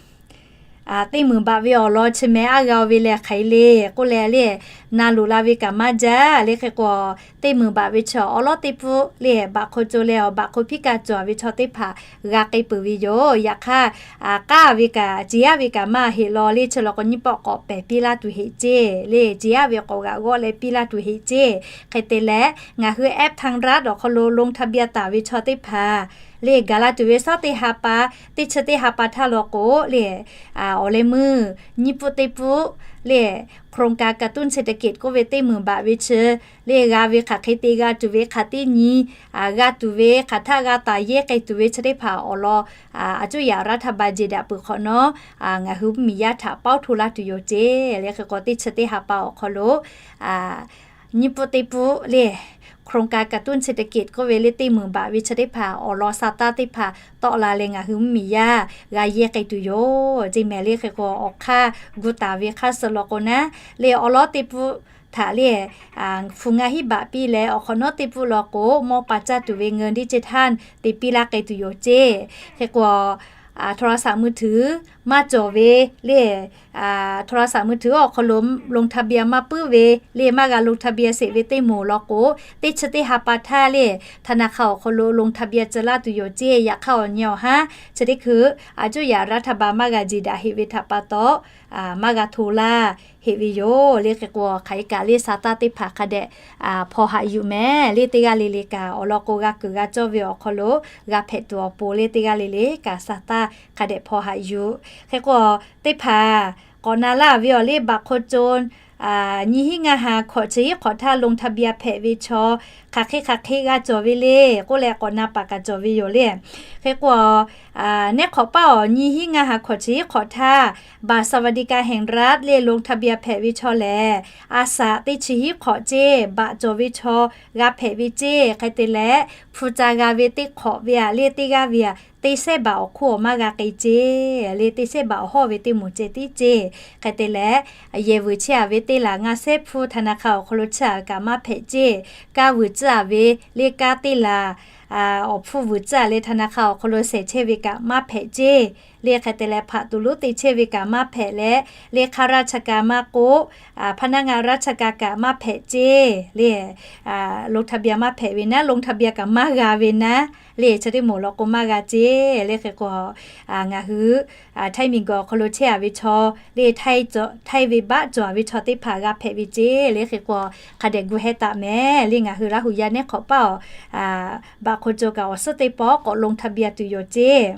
teˇ meunˍ baꞈ ve awˬ lawn chi meh aˉ g'a-o ve leh hk'aˬ hk'e le k'oˆ leh le, na loꞈ la ve kaꞈ maˇ jaˇ. Le hk'e k'o, teˇ meunˍ baꞈ ve chaw awˉ lawˉ teˇ pfuhˆ le, baꞈ hk'aw co leh awˬ baꞈ hk'aw hpiˇ kaꞈ cawˬ ve chaw teˇ hpaˍ g'a k'ai peuˬ ve yoˬ. Yaꞈ hk'aˇ, k'aˉ ve kaꞈ, ce aˉ ve kaꞈ maˇ heˆ law le chi law k'o, nyiˇ pawˆ k'awꞈ pehˬ piˇ laˇ tuˬ heˆ ceˇ. Le ce aˉ ve k'awꞈ g'aꞈ g'awˆ leh piˇ laˇ tuˬ heˆ ceˇ. Hk'e te leh, ngaˬ hui แอปทางรัฐ awˬ hk'aw lo ลงทะเบียน taˍ ve chaw teˇ hpaˍ le, gaˬ la tuˬ ve shawˉ teˇ ha pa, teˇ chi teˇ ha pa htaˇ law k'o le, awˬ leh meuˇ nyiˇ pfuhˆ teˇ pfuhˆ le, โครงการกระตุ้นเศรษฐกิจ k'oˆ ve teˇ meunˍ baꞈ ve chi le, g'a ve hk'aˬ hk'e te g'a tuˬ ve hk'aˬ teˇ nyi g'a tuˬ ve hk'aˬ htaˆ g'a taˍ yehˇ k'ai tuˬ ve chi teˇ hpaˍ awˬ lawn, aˬ cuˇ yaꞈ รัฐบาล jeˬ daꞈ peuˬ hk'awꞈ nawˉ, ngaˬ hui mvuhˇmiˬ yaˇ htaꞈ paoˉ hto laˇ tuˬ yoˬ ceˇ. Le hk'e k'o, teˇ chi teˇ ha pa awˬ hk'aw lo nyiˇ pfuhˆ teˇ pfuhˆ le, โครงการกระตุ้นเศรษฐกิจ k'oˆ ve le teˇ meunˍ baꞈ ve chi teˇ hpaˍ awˬ lawn sa taˇ teˇ hpaˍ tawˆ la leh ngaˬ hui mvuhˇmiˬ yaˇ g'a yehˇ k'ai tuˬ yoˬ ceˇ mehˍ. Le hk'e k'o, awˬ hk'aˇ gu taˍ ve hk'aˇ suh law k'o naˉ, le awˉ lawˉ teˇ pfuhˆ htaꞈ le, hpu ngaˇ hinˉ baꞈ piˇ leh, awˬ hk'awꞈ nawˉ teˇ pfuhˆ law k'o, mawˇ pa caˇ tuˬ ve เงินดิจิทัล te piˇ laˇ k'ai tuˬ yoˬ ceˇ. Hk'e k'o, โทรศัพท์มือถือ maˇ cawˬ ve le, โทรศัพท์มือถือ awˬ hk'aw lo ลงทะเบียน maˇ puiˉ ve le, maˇ g'a ลงทะเบียน sheˍ ve teˇ moˍ law k'o, teˇ chi teˇ ha pa htaˇ le, ธนาคาร awˬ hk'aw lo ลงทะเบียน ceh laˇ tuˬ yoˬ ceˇ. Yaꞈ hk'aˇ awˬ nyi awˬ haˉ chi teˇ hkui aˬ cuˇ yaꞈ รัฐบาล maˇ g'a jeˬ daꞈ heˆ ve htaꞈ pa taw, maˇ g'a hto laˇ heˆ ve yoˬ. Le hk'e k'o, hk'aˬ hk'e kaꞈ le sa taˇ teˇ hpaˍ hk'a dehꞈ hpaw haꞈ yuˬ mehˍ. Le teˇ g'aˇ le le kaꞈ awˬ lawn k'o, g'a kuiˬ g'a cawˇ ve awˬ hk'aw lo g'a hpehꞈ tuˬ awˬ pon le teˇ g'aˇ le le kaꞈ sa taˇ hk'a dehꞈ hpaw haꞈ yuˬ. Hk'e k'o, teˇ hpaˍ k'awꞈ na laˇ ve awˬ le, baꞈ hk'aw co nyiˇ hinˉ ngaˇ ha hkawꞈ chi hiˉ hk'awꞈ htaˇ ลงทะเบียน hpehꞈ ve chaw hk'aˬ hk'e hk'aˬ hk'e g'a cawˬ ve le k'oˆ leh k'awꞈ na paˍ kaꞈ cawˬ ve yoˬ le. Hk'e k'o, neˉ hk'awꞈ paˉ awˬ nyiˇ hinˉ ngaˇ ha hkawꞈ chi hiˉ hk'awꞈ htaˇ บัตรสวัสดิการแห่งรัฐ le ลงทะเบียน hpehꞈ ve chaw lehˬ, a shaꞈ teˇ chi hiˉ hk'awꞈ ceˇ baꞈ cawˬ ve chaw g'a hpehꞈ ve ceˇ. Hk'e te leh, hpu ca g'a ve teˇ hk'awꞈ ve aꞈ le teˇ g'aˇ ve aꞈ, teˇ sehˉ baꞈ awˬ hk'oˆ awˬ maˇ g'a k'ai ceˇ le, teˇ sehˉ baꞈ awˬ hawˇ ve teˇ moˍ ceh tiˉ ceˇ. Hk'e te leh, yehˬ vuiˬ chehˇ-a ve teˇ laˬ ngaˇ sehˉ hpu ธนาคาร awˬ hk'aw lo chehˇ-a ve kaꞈ maˇ hpehꞈ ceˇ. Kanˇ vuiˬ tcuhˉ-a ve le kanˇ teˇ laˬ awˬ hpfuhˇ vuiˬ tcuhˉ-a leh ธนาคาร awˬ hk'aw lo shehˍ chehˇ ve kaꞈ maˇ hpehꞈ ceˇ le. Hk'e te leh, hpaꞈ tuˬ lonˉ te chehˇ ve kaꞈ maˇ hpehꞈ leh, le ข้าราชการ maˇ k'oˆ, พนักงานราชการ kaꞈ maˇ hpehꞈ ceˇ le. ลงทะเบียน maˇ hpehꞈ ve naˉ, ลงทะเบียน kaꞈ maˇ g'a ve naˉ le, chi teˇ moˍ law k'o maˇ g'a ceˇ le. Hk'e k'o, ngaˬ hui Htaiˇ miˬguiˬ awˬ hk'aw lo chehˇ-a ve chaw le, Htaiˇ ve baˆ cawˬ-a ve chaw teˇ hpaˍ g'a hpehꞈ ve ceˇ le. Hk'e k'o, hk'a dehꞈ gu heh taˍ mehˍ le. Ngaˬ hui Laˇ huˍ yaˇ neˉ hk'awꞈ paˉ awˬ baꞈ hk'aw co kaꞈ awˬ suhˉ teˇ pawˆ k'awꞈ ลงทะเบียน tuˬ yoˬ ceˇ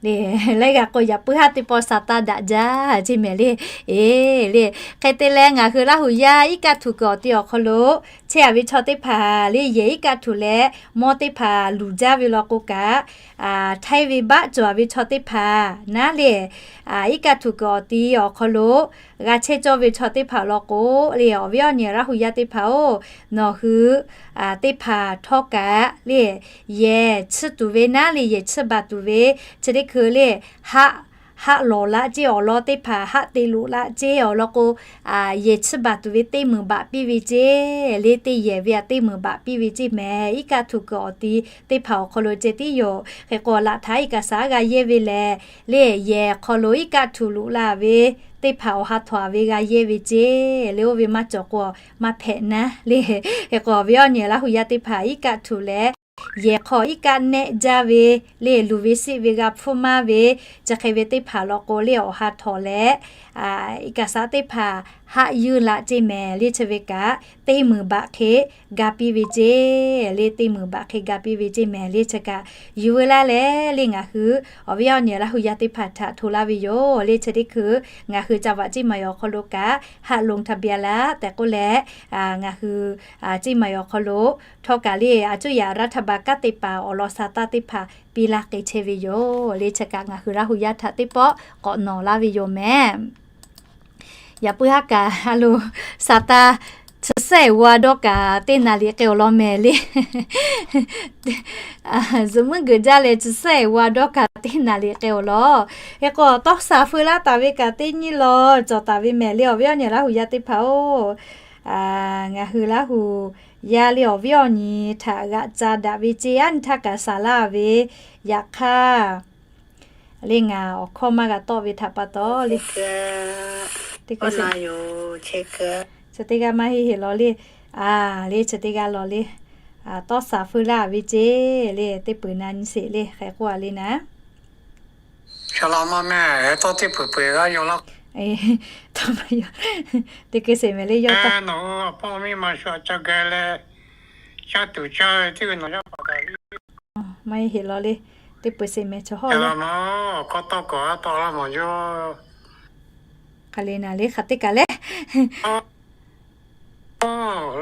le. Laiˉ g'aˇ k'o, yaꞈ puiˉ haˉ teˇ pawˆ sa taˇ daꞈ jaˇ ceˇ mehˍ le. Eˬ le, hk'e te leh ngaˬ hui Laˇ huˍ yaˇ iˉ kaˆ htuꞈ kuiˬ awˬ ti awˬ hk'aw lo chehˇ-a ve chaw teˇ hpaˍ le, yehˬ iˉ kaˆ htuꞈ leh mawˇ teˇ hpaˍ luˬ jaˇ ve law k'o kaꞈ, Htaiˇ ve baˆ cawˬ-a ve chaw teˇ hpaˍ naˉ le, iˉ kaˆ htuꞈ kuiˬ awˬ ti awˬ hk'aw lo g'a chehˇ cawˇ ve chaw teˇ hpaˍ law k'o le, awˬ viˉ awˬ nyi Laˇ huˍ yaˇ teˇ hpaˍ-oˬ, nawˬ hui teˇ hpaˍ htawˇ kaꞈ le, yehˬ chiˇ tuˬ ve naˉ le, yehˬ chiˇ baˬ tuˬ ve chi teˇ hkui le, haˆ, haˆ lawˬ laˇ ceˇ awˬ lawn teˇ hpaˍ haˆ te loꞈ laˇ ceˇ awˬ lawn k'o, yehˬ chiˇ baˬ tuˬ ve teˇ meunˍ baꞈ piˇ ve ceˇ le. Teˇ yehˬ ve aꞈ teˇ meunˍ baꞈ piˇ ve ceˇ mehˍ. Iˉ kaˆ htuꞈ kuiˬ awˬ ti teˇ hpaˍ awˬ hk'aw lo ceh tiˉ yoˬ. Hk'e k'o, laꞈ htaꞈ iˉ kaˆ shaˍ g'a yehˇ ve lehˬ le, yehˬ hk'aw lo iˉ kaˆ htuꞈ loꞈ la ve teˇ hpaˍ awˬ ha htawnˍ-a ve g'a yehˇ ve ceˇ le. Oˇ ve maˇ cawˬ k'o, maˇ hpehꞈ naˉ le. Hk'e k'o, awˬ viˉ awˬ nyi Laˇ huˍ yaˇ teˇ hpaˍ iˉ kaˆ htuꞈ leh yehˬ hk'aw iˉ kaˆ nehˆ jaˇ ve le, luˬ ve siˆ ve g'a hpfuhˇ maˇ ve, chi hk'e ve teˇ hpaˍ law k'o le, awˬ ha htawnˍ leh iˉ kaˆ shaˍ teˇ hpaˍ haˆ yuˇ laˇ ceˇ mehˍ le. Chi ve kaꞈ teˇ meunˍ baꞈ hk'e ga piˇ ve ceˇ le. Teˇ meunˍ baꞈ hk'e ga piˇ ve ceˇ mehˍ le. Chi kaꞈ yuˬ veu laˇ leh le, ngaˬ hui awˬ viˉ awˬ nyi Laˇ huˍ yaˇ teˇ hpaˍ htaꞈ hto laˇ ve yoˬ le. Chi teˇ hkui ngaˬ hui จังหวัดเชียงใหม่ awˬ hk'aw lo kaꞈ haˆ ลงทะเบียน laˇ tehꞈ k'oˆ leh, ngaˬ hui Hteˇ maˬ awˬ hk'aw lo htawˇ kaꞈ le, a cuˇ yaꞈ รัฐบาล kanˉ te paˍ awˬ lawn sa taˇ teˇ hpaˍ piˇ laˇ k'ai chehˇ ve yoˬ le. Chi kaꞈ ngaˬ hui Laˇ huˍ yaˇ htaꞈ teˇ pawˆ k'awꞈ nawˬ laˇ ve yoˬ mehˍ. Yaꞈ puiˉ haˉ kaꞈ a lo sa taˇ, chi sehˉ-eˬ g'aw dawˇ kaꞈ teˇ naˍ riˍ k'ai awˬ lawn mehˍ le. Zuhꞈ muiˉ geuꞈ jaˇ leh chi sehˉ-eˬ g'aw dawˇ kaꞈ teˇ naˍ riˍ k'ai awˬ lawn. Hk'e k'o, tawˇ saˍ feu laˇ taˍ ve kaꞈ teˇ nyiˇ law cawˬ taˍ ve mehˍ le, awˬ viˉ awˬ nyi Laˇ huˍ yaˇ teˇ hpaˍ-oˬ. Ngaˬ hui Laˇ huˍ yaˇ le awˬ viˉ awˬ nyi htaꞈ g'aꞈ ca daꞈ ve ceˇ, a nyi htaˇ kaꞈ saˍ laˇ ve, yaꞈ hk'aˇ le ngaˬ awˬ hkawˇ maˇ g'a tawˆ ve htaꞈ pa taw le, teˇ hkui chi teˇ g'aˇ maˇ heˆ heˆ law le. A, le chi teˇ g'aˇ law le. Tawˇ saˍ feu laˇ ve ceˇ le, teˇ peuˬ na nyi sheˍ le, hk'e k'oˆ-a le naˉ. Saˍ laꞈ ma mehˍ, tawˇ teˇ peuˬ peuˬ g'a yaw laˇ. Teˇ hkui sheˍ mehˍ le, yawˇ tawˇ nawˬ hui awˬ hpawˇ miˇ ma shu aꞈ ca gaˬ leh, caˇ tuˬ caˇ ve teˇ g'aˇ nawˬ yaˇ paˍ daꞈ ve. Maˇ heˆ heˆ law le, teˇ peuˬ sheˍ mehˍ chaw hawˉ le. Awˬ hkawˇ tawˇ kawꞈ a tawˆ laˇ mawˬ yoˬ. Hk'aˬ le naˍ le, hk'aˬ teˇ kaˬ le.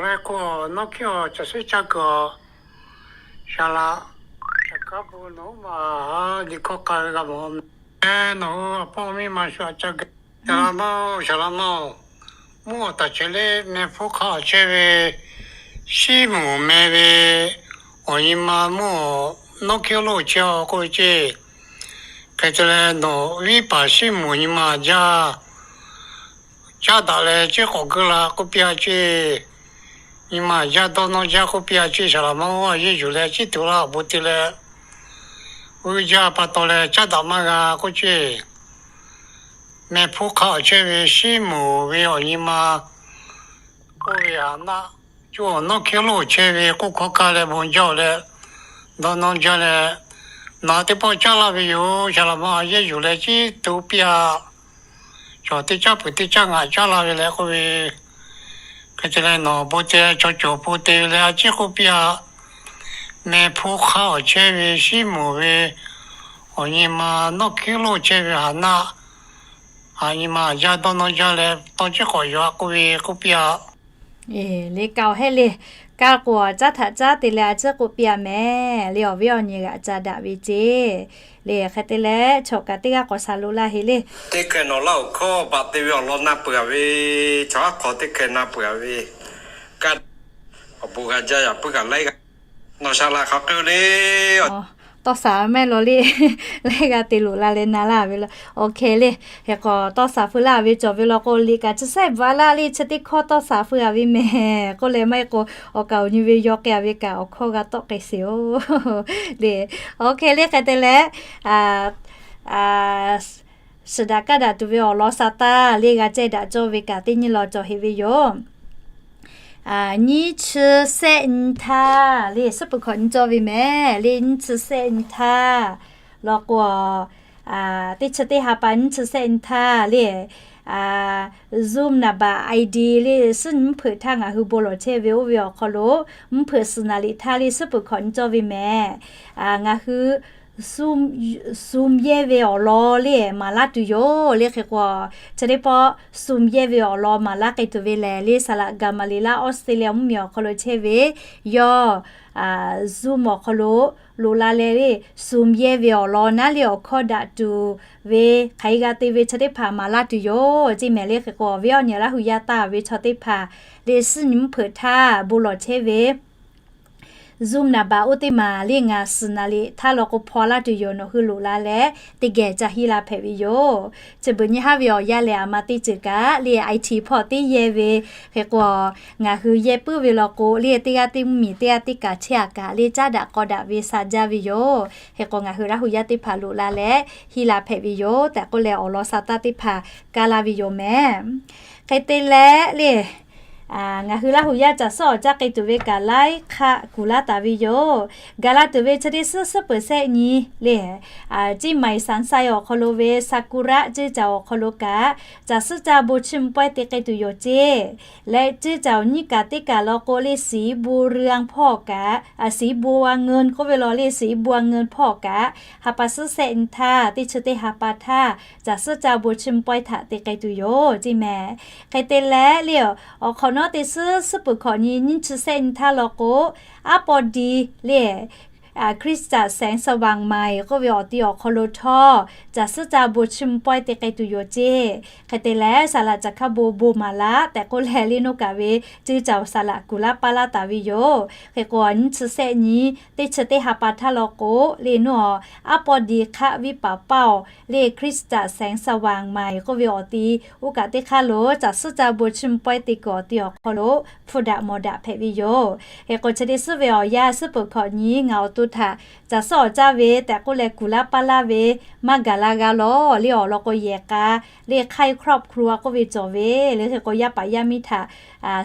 Leh k'o, nawˇ hkiˉ awˬ caˬ suˉ caˇ kuiˬ awˬ, saˍ laꞈ, saˍ kaˉ bon nawˬ hui ma, di hkawˇ k'ai ve g'a mawˬ. Nawˬ hui awˬ hpawˇ miˇ ma shu aꞈ ca gaˬ. Saˍ laꞈ ma-oˬ, saˍ laꞈ ma-oˬ, mvuhˇ awˬ taˍ ceh le meh hpfuhˇ hk'aˇ awˬ chehˇ ve, shiˉ moˍ meh ve awˬ nyi ma mvuhˇ awˬ nawˇ hkiˉ lo chehˇ-a k'oˆ ve ceˇ. Hk'e te leh, nawˬ viˉ paˍ shiˉ moˍ nyi ma jaˇ, caˉ daꞈ leh ceˇ k'awꞈ geuˆ la k'oˆ piˇ-a ceˇ. Nyi ma jaˇ dawˇ nawˇ jaˇ k'oˆ piˇ-a ceˇ. Saˍ laꞈ ma-oˬ, a yeˇ yuˬ leh ciˉ tuˬ laˇ awˬ bon te leh, g'uiˇ jaˇ pa taw leh caˉ daꞈ maˇ g'a k'oˆ ceˇ. Meh hpfuhˇ hk'aˇ awˬ chehˇ ve shiˉ moˍ ve awˬ nyi ma k'oˆ ve haꞈ naˆ, co nawˇ hkiˉ lo chehˇ ve k'oˆ hkawˇ kaˇ leh bon jaˇ-oˬ leh, dawˇ nawˇ jaˇ leh, nawˬ teˇ pawˆ caˉ laˇ ve yoˬ. Saˍ laꞈ ma a yeˇ yuˬ leh ciˉ tuˬ piˇ-a. Chaw teˇ caˉ peuˬ teˇ caˉ ngaˬ caˉ la ve leh k'oˆ ve, hk'e te leh nawˬ bon te chaw cawˬ hpu te ve leh a ciˉ k'oˆ piˇ-a. Meh hpfuhˇ hk'aˇ awˬ chehˇ ve shiˉ moˍ ve awˬ nyi ma nawˇ hkiˉ lo chehˇ ve haꞈ naˆ Aˬ, nyi ma aˬ jaˇ dawˇ nawˇ jaˇ leh tawˇ ceˉ k'awꞈ yaw a k'oˆ ve k'oˆ piˇ a. Eˬ, le kaꞈ awˬ hehˉ le. Kaꞈ k'o caˉ htaꞈ caˉ te leh a ciˉ k'oˆ piˇ a mehˍ. Le awˬ viˉ awˬ nyi g'aꞈ ca daꞈ ve ceˇ. Le hk'e te leh chaw kaꞈ teˇ g'aˇ k'awꞈ shaˍ loꞈ la heˍ le. Teˇ hkeh nawˬ laˇ awˬ hkawˇ baꞈ te ve awˬ lawn na peuˬ a ve, chaw haˉ hk'aw teˇ hkeh na peuˬ a ve, kaꞈ awˬ bon g'a jaˇ yaꞈ puiˉ kaꞈ laiˉ g'aˇ nawˬ shaˍ laꞈ hk'aˬ k'oˆ le. Tawˇ shaˍ mehˆ law le, laiˉ g'aˇ te loꞈ la leh na laˇ ve law. Awˬ hkeh le, hk'e k'o tawˇ shaˍ feu laˇ ve cawˬ ve law k'o, liꞈ kaꞈ chi sehˆ bvuhꞈ a laˇ le, chi teˇ hkawˇ tawˇ shaˍ feu a ve mehˍ k'oˆ leh maˇ heˆ k'o, awˬ kaˍ awˬ nyi ve yaw k'ai a ve kaꞈ awˬ hkawˇ g'a tawˆ k'ai sheˍ-oˬ. Le, awˬ hkeh le hk'e te leh, suhˍ daꞈ kaˇ daꞈ tuˬ ve awˬ lawn sa taˇ le g'a cehˇ daꞈ cawˇ ve kaꞈ teˇ nyi law cawˬ heˍ ve yoˬ. Nyiˇ chi sehˆ nyi htaˇ le, suhˉ peuˬ hkawꞈ nyi cawˇ ve mehˍ le, nyiˇ chi sehˆ nyi htaˇ law k'o, teˇ chi teˇ ha pa nyiˇ chi sehˆ nyi htaˇ le, Zoom naˍ baꞈ ID le suhˉ nyi mvuhˇ hpeuꞈ htaˇ ngaˬ hui bon lawˬ chehˇ ve oˇ ve awˬ hk'aw lo, mvuhˇ hpeuꞈ suhˍ naˍ liꞈ htaˇ le suhˉ peuˬ hkawꞈ nyi cawˇ ve mehˍ. Ngaˬ hui Zoom yehˇ ve awˬ lawn le maˍ laˇ tuˬ yoˬ le. Hk'e k'o, chi teˇ pawˆ Zoom yehˇ ve awˬ lawn maˍ laˇ k'ai tuˬ ve lehˬ le, saˍ laꞈ Gaˍmaˍliˍlaˆ Australia mvuhˇmiˬ awˬ hk'aw lo chehˇ ve yawˇ Zoom awˬ hk'aw lo loꞈ la leh le, Zoom yehˇ ve awˬ lawn naˉ le awˬ hkawˇ daꞈ tuˬ ve hk'aˬ hk'e g'a te ve chi teˇ hpaˍ maˍ laˇ tuˬ yoˬ ceˇ mehˍ le. Hk'e k'o, awˬ viˉ awˬ nyi laˇ hui yaˇ taˇ ve chaw teˇ hpaˍ le suhˉ nyi mvuhˇ hpeuꞈ htaˇ bon lawˬ chehˇ ve Zoom naˍ baꞈ oˇ teˇ maˬ le ngaˬ suhˍ naˍ liꞈ htaˇ law k'o hpaw laˇ tuˬ yoˬ, nawˬ hui loꞈ la leh teˇ geh ca hiˉ la hpehꞈ ve yoˬ. Chi beuꞈ nyi haˉ ve awˬ yanˇ lehˬ, aˬ ma teˇ ceuˬ kaꞈ le IT hpawˇ teˇ yehˇ ve, hk'e k'o, ngaˬ hui yehˇ puiˉ ve law k'o le teˇ g'aˇ teˇ mvuhˇmiˬ teˇ g'aˇ teˇ kaꞈ chehˇ a kaꞈ le caˉ daꞈ k'aw daꞈ ve sha jaˇ ve yoˬ. Hk'e k'o, ngaˬ hui laˇ hui yaˇ teˇ hpaˍ loꞈ la leh hiˉ la hpehꞈ ve yoˬ tehꞈ k'oˆ leh awˬ lawn sa taˇ teˇ hpaˍ kaˇ laˇ ve yoˬ mehˍ. Hk'e te leh le, ngaˬ hui laˇ hui yaˇ caˬ suhˉ awˬ caˇ k'ai tuˬ ve kaꞈ laiˉ hk'aˆ kuˬ laˇ taˍ ve yoˬ. Gaˬ la tuˬ ve chi teˇ suhˉ suhˉ peuˬ sehˆ nyi le, Ceˇ maiˍ Saˍnˍsai awˬ hk'aw lo ve Sakura ceˇ caˬ awˬ hk'aw lo kaꞈ, caˬ suhˉ caˇ bon chiˇ mvuh pawehˇ te k'ai tuˬ yoˬ ceˇ. Leh ceˇ caˬ awˬ nyiˇ kaꞈ teˇ kaˬ law k'o le, สีบัวเรือง hpawˇ kaꞈ, สีบัวเงิน k'oˆ ve law le, สีบัวเงิน hpawˇ kaꞈ, ha pa suhˉ sehˆ nyi htaˇ teˇ chi teˇ ha pa htaˇ caˬ suhˉ caˇ bon chiˇ mvuh pawehˇ htaꞈ te k'ai tuˬ yoˬ ceˇ mehˍ. Hk'e te leh le, awˬ hk'awꞈ nawˉ teˇ suhˉ suhˉ peuˬ hkawꞈ nyi nyiˇ chi sehˆ nyi htaˇ law k'o, aˉ paw di le คริสตจักรแสงสว่างใหม่ k'oˆ ve awˬ ti awˬ hk'aw lo htawˇ caˬ suhˉ caˇ bon chiˇ mvuh pawehˇ te k'ai tuˬ yoˬ ceˇ. Hk'e te leh saˍ laꞈ caˬ hkaˇ bon bon maˍ laˇ tehꞈ k'oˆ leh le, nawˬ kaꞈ ve ceˇ caˬ saˍ laꞈ kuˬ laˇ paˇ laˇ taˍ ve yoˬ. Hk'e k'o, nyiˇ chi sehˆ nyi teˇ chi teˇ ha pa htaˇ law k'o le, nawˬ aˉ paw di hk'aˆ viˉ paˍ paˇ awˬ le คริสตจักรแสงสว่างใหม่ k'oˆ ve awˬ ti oˇ kaꞈ teˇ hk'aˇ lo caˬ suhˉ caˇ bon chiˇ mvuh pawehˇ te kuiˬ awˬ ti awˬ hk'aw lo hpfuhˇ daꞈ mawˬ daꞈ hpehꞈ ve yoˬ. Hk'e k'o, chi teˇ suhˉ ve awˬ yanˇ suhˉ peuˬ hkawꞈ nyi ngaˬ awˬ to htaꞈ caˬ suhˉ awˬ caˇ ve tehꞈ k'oˆ leh kuˬ laˇ paˇ laˇ ve maˇ gaˬ la g'a lawˬ le. Awˬ lawn k'o, yehˬ k'a le ไข้ครอบครัว k'oˆ ve cawˬ ve le. Hk'e k'o, yaˇ paˍ yaˇ miˇ htaꞈ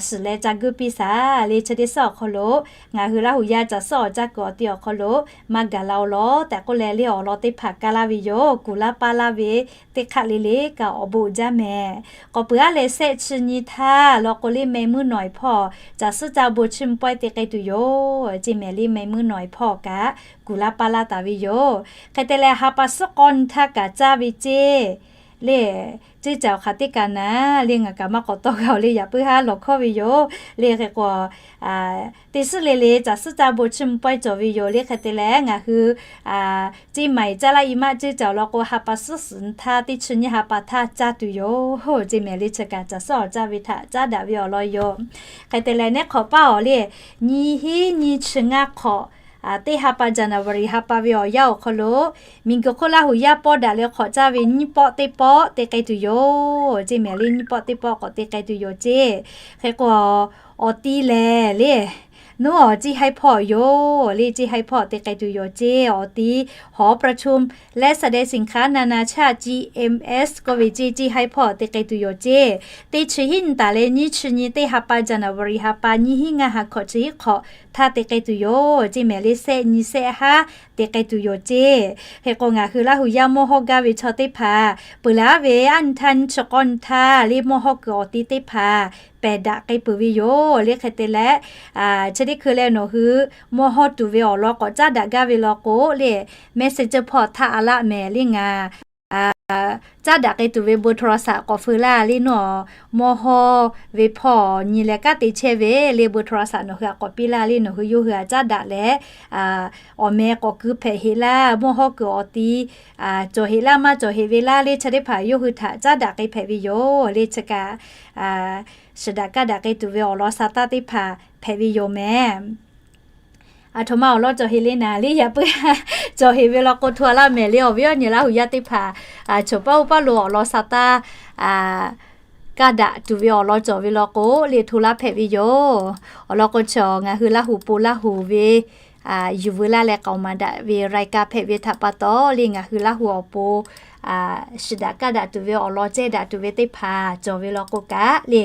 shiˍ leh ca guˇ piˇ shaˍ le. Chi teˇ suhˉ awˬ hk'aw lo ngaˬ hui laˇ hui yaˇ caˬ suhˉ awˬ caˇ kuiˬ awˬ ti awˬ hk'aw lo maˇ gaˬ la-o lawˬ tehꞈ k'oˆ leh le, awˬ lawn teˇ hpaˍ kaˇ laˇ ve yoˬ. Kuˬ laˇ paˇ laˇ ve teˇ hk'aˆ le le kaꞈ awˬ bon uiˍ jaˇ mehˍ. K'awꞈ peuˬ aˉ leh sehˆ chi nyi htaˇ law k'o le, meh muiˉ nawˬ e hpawˇ caˬ suhˉ caˇ bon chiˇ mvuh pawehˇ te k'ai tuˬ yoˬ ceˇ mehˍ le. Meh muiˉ nawˬ e hpawˇ kaꞈ kuˬ laˇ paˇ laˇ taˍ ve yoˬ. Hk'e te leh ha pa suhˉ k'awˇ nyi htaˇ kaꞈ caˇ ve ceˇ le, ceˇ caˬ awˬ hk'aˬ teˇ kaꞈ naˍ le, ngaˬ kaꞈ maˇ k'awꞈ tawˇ g'a-oˬ le, yaꞈ puiˉ haˉ lawˬ hkawˇ ve yoˬ le. Hk'e k'o, teˇ suhˉ le le caˬ suhˉ caˇ bon chiˇ mvuh pawehˇ cawˬ ve yoˬ le. Hk'e te leh ngaˬ hui ceˇ maiˍ caˇ laˇ i maˆ ceˇ caˬ awˬ lawn k'o, ha pa suhˉ suhˍ nyi htaˇ teˇ chi nyiˇ ha pa htaˇ caˇ tuˬ yoˬ ceˇ mehˍ le. Chi kaꞈ caˬ suhˉ awˬ caˇ ve htaꞈ caˉ daꞈ ve awˬ lawn yoˬ. Hk'e te leh neˉ hk'awꞈ paˇ awˬ le, nyiˇ hinˉ nyiˇ chi ngaˇ hk'awꞈ teˇ ha pa January ha pa ve awˬ yanˇ awˬ hk'aw lo, miˬguiˬ hk'oˆ laˇ hui yaˇ pawˆ daꞈ leh hk'awꞈ caˇ ve nyiˇ pawˆ teˇ pawˆ te k'ai tuˬ yoˬ ceˇ mehˍ le. Nyiˇ pawˆ teˇ pawˆ k'awꞈ te k'ai tuˬ yoˬ ceˇ. Hk'e k'o, awˬ ti lehˬ le, nawˬ awˬ ceˇ haiˉ hpawˇ yoˬ le, ceˇ haiˉ hpawˇ te k'ai tuˬ yoˬ ceˇ. Awˬ ti หอประชุมและแสดงสินค้านานาชาติ จีเอ็มเอส k'oˆ ve ceˇ, ceˇ haiˉ hpawˇ te k'ai tuˬ yoˬ ceˇ. Teˇ chi hiˉ nyi taˍ leh nyiˇ chi nyi teˇ ha pa January ha pa nyiˇ hinˉ ngaˇ ha hkawꞈ chi hiˉ hk'awꞈ htaˇ te k'ai tuˬ yoˬ ceˇ mehˍ le. Sehˆ nyi sehˆ haˉ te k'ai tuˬ yoˬ ceˇ. Hk'e k'o, ngaˬ hui laˇ hui yaˇ mawˇ hawˇ gaˇ ve chaw teˇ hpaˍ peuˬ laˇ ve aˉ nyi htaˇ nyiˇ chi k'awˇ nyi htaˇ le, mawˇ hawˇ kuiˬ awˬ ti teˇ hpaˍ pehˬ daꞈ k'ai peuˬ ve yoˬ le. Hk'e te leh, chi teˇ hkui leh nawˬ hui mawˇ hawˇ tuˬ ve awˬ lawn k'awꞈ caˉ daꞈ gaˇ ve law k'o le, Messenger hpawˇ htaˇ a laˆ mehˍ le ngaˬ caˉ daꞈ k'ai tuˬ ve เบอร์โทรศัพท์ k'awꞈ feu laˇ le nawˬ. Mawˇ hawˇ ve hpawˇ nyi leh kanˉ te chehˇ ve le เบอร์โทรศัพท์ nawˬ hui htaꞈ k'awꞈ piˇ laˇ le nawˬ hui yawˇ hui htaꞈ caˉ daꞈ leh, awˬ meh k'awꞈ keu hpehꞈ heꞈ laˇ, mawˇ hawˇ kuiˬ awˬ ti cawˬ heꞈ laˇ maˇ cawˬ heꞈ ve laˇ le chi teˇ hpaˍ yawˇ hui htaꞈ caˉ daꞈ k'ai hpehꞈ ve yoˬ le chi kaꞈ, shiˍ daꞈ kaˇ daꞈ k'ai tuˬ ve awˬ lawn sa taˇ teˇ hpaˍ hpehꞈ ve yoˬ mehˍ. Aˬ htoꞈ ma awˬ lawn cawˬ heꞈ le naˍ le yaꞈ puiˉ ha cawˬ heꞈ ve law k'o hto a laˇ mehˍ le awˬ viˉ awˬ nyi Laˇ huˍ yaˇ teˇ hpaˍ, choˬ paˉ oˇ paˉ lo awˬ lawn sa taˇ kaˇ daꞈ tuˬ ve awˬ lawn cawˬ ve law k'o le hto laˇ hpehꞈ ve yoˬ. Awˬ lawn k'o chi ngaˬ hui Laˇ huˍ po Laˇ huˍ ve yuˬ veu laˇ leh k'aoˍ maˍ daꞈ ve รายการ hpehꞈ ve htaꞈ pa taw le ngaˬ hui Laˇ huˍ awˬ pon shiˍ daꞈ kaˇ daꞈ tuˬ ve awˬ lawn cehˇ daꞈ tuˬ ve teˇ hpaˍ cawˬ ve law k'o kaꞈ le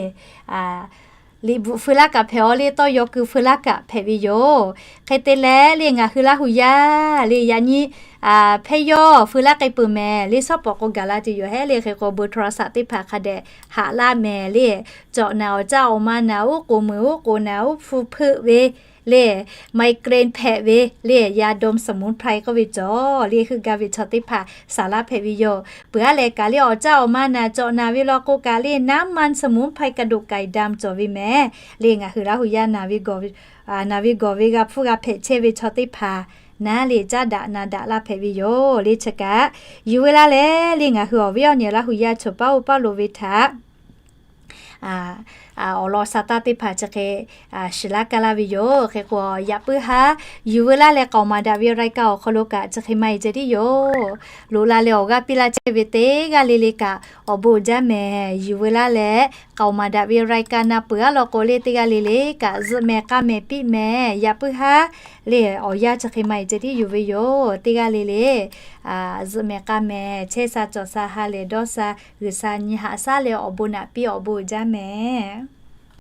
liꞈ bvuhꞈ feu laˇ kaꞈ hpehꞈ aw le tawˇ yaw keu feu laˇ kaꞈ hpehꞈ ve yoˬ. Hk'e te leh le ngaˬ hui Laˇ huˍ yaˇ le yaꞈ nyi hpehˇ yawˇ feu laˇ k'ai peuˬ mehˍ le shawˉ pawˍ k'o gaˬ la tuˬ yoˬ hehˉ le hk'e k'o เบอร์โทรศัพท์ teˇ hpaˍ hk'a dehꞈ haꞈ laˇ mehˍ le. Cawꞈ naˍ awˬ caˇ awˬ ma naˍ uˉ k'oˍ meuˍ uˉ k'oˍ naˍ uˉ hpu hpeuˆ ve le, migraine hpehꞈ ve le, ยาดมสมุนไพร k'oˆ ve cawˬ le heuˆ gaˇ ve chaw teˇ hpaˍ saˍ laˇ hpehꞈ ve yoˬ. Peuˬ aˉ lehˬ kaꞈ le awˬ caˇ awˬ ma naˍ cawꞈ naˍ ve law k'o kaꞈ le น้ำมันสมุนไพรกระดูกไก่ดำ cawˬ ve mehˍ le ngaˬ hui Laˇ huˍ yaˇ naˍ ve gawˬ ve g'a hpfuhˇ g'a hpehꞈ chehˇ ve chaw teˇ hpaˍ naˉ le caˉ daꞈ na daꞈ laˇ hpehꞈ ve yoˬ le chi kaꞈ yuˬ veu laˇ leh le ngaˬ hui awˬ viˉ awˬ nyi Laˇ huˍ yaˇ choˬ paˉ oˇ paˉ lo ve htaꞈ awˬ lawn sa taˇ teˇ hpaˍ chi hk'e shiˍ laˇ kaˇ laˇ ve yoˬ. Hk'e k'o yaꞈ puiˉ haˉ yuˬ veu laˇ leh k'aoˍ maˍ daꞈ ve รายการ awˬ hk'aw lo kaꞈ chi hk'e maˇ heˆ ceh tiˉ yoˬ. Loꞈ la leh awˬ g'aˇ piˇ laˇ chehˇ ve teˇ g'aˇ le le kaꞈ awˬ bon uiˍ jaˇ mehˍ. Yuˬ veu laˇ leh k'aoˍ maˍ daꞈ ve รายการ na peuˬ aˉ law k'o le teˇ g'aˇ le le kaꞈ zuhꞈ mehˍ k'a mehˍ piˇ mehˍ. Yaꞈ puiˉ haˉ le awˬ yanˇ chi hk'e maˇ heˆ ceh tiˉ yuˬ ve yoˬ. Teˇ g'aˇ le le zuhꞈ mehˍ k'a mehˍ chehˇ sha cawˬ sha ha lehˬ dawˇ sha g'uiˬ sha nyi haꞈ shaˉ leh awˬ bon naꞈ piˇ awˬ bon uiˍ jaˇ mehˍ.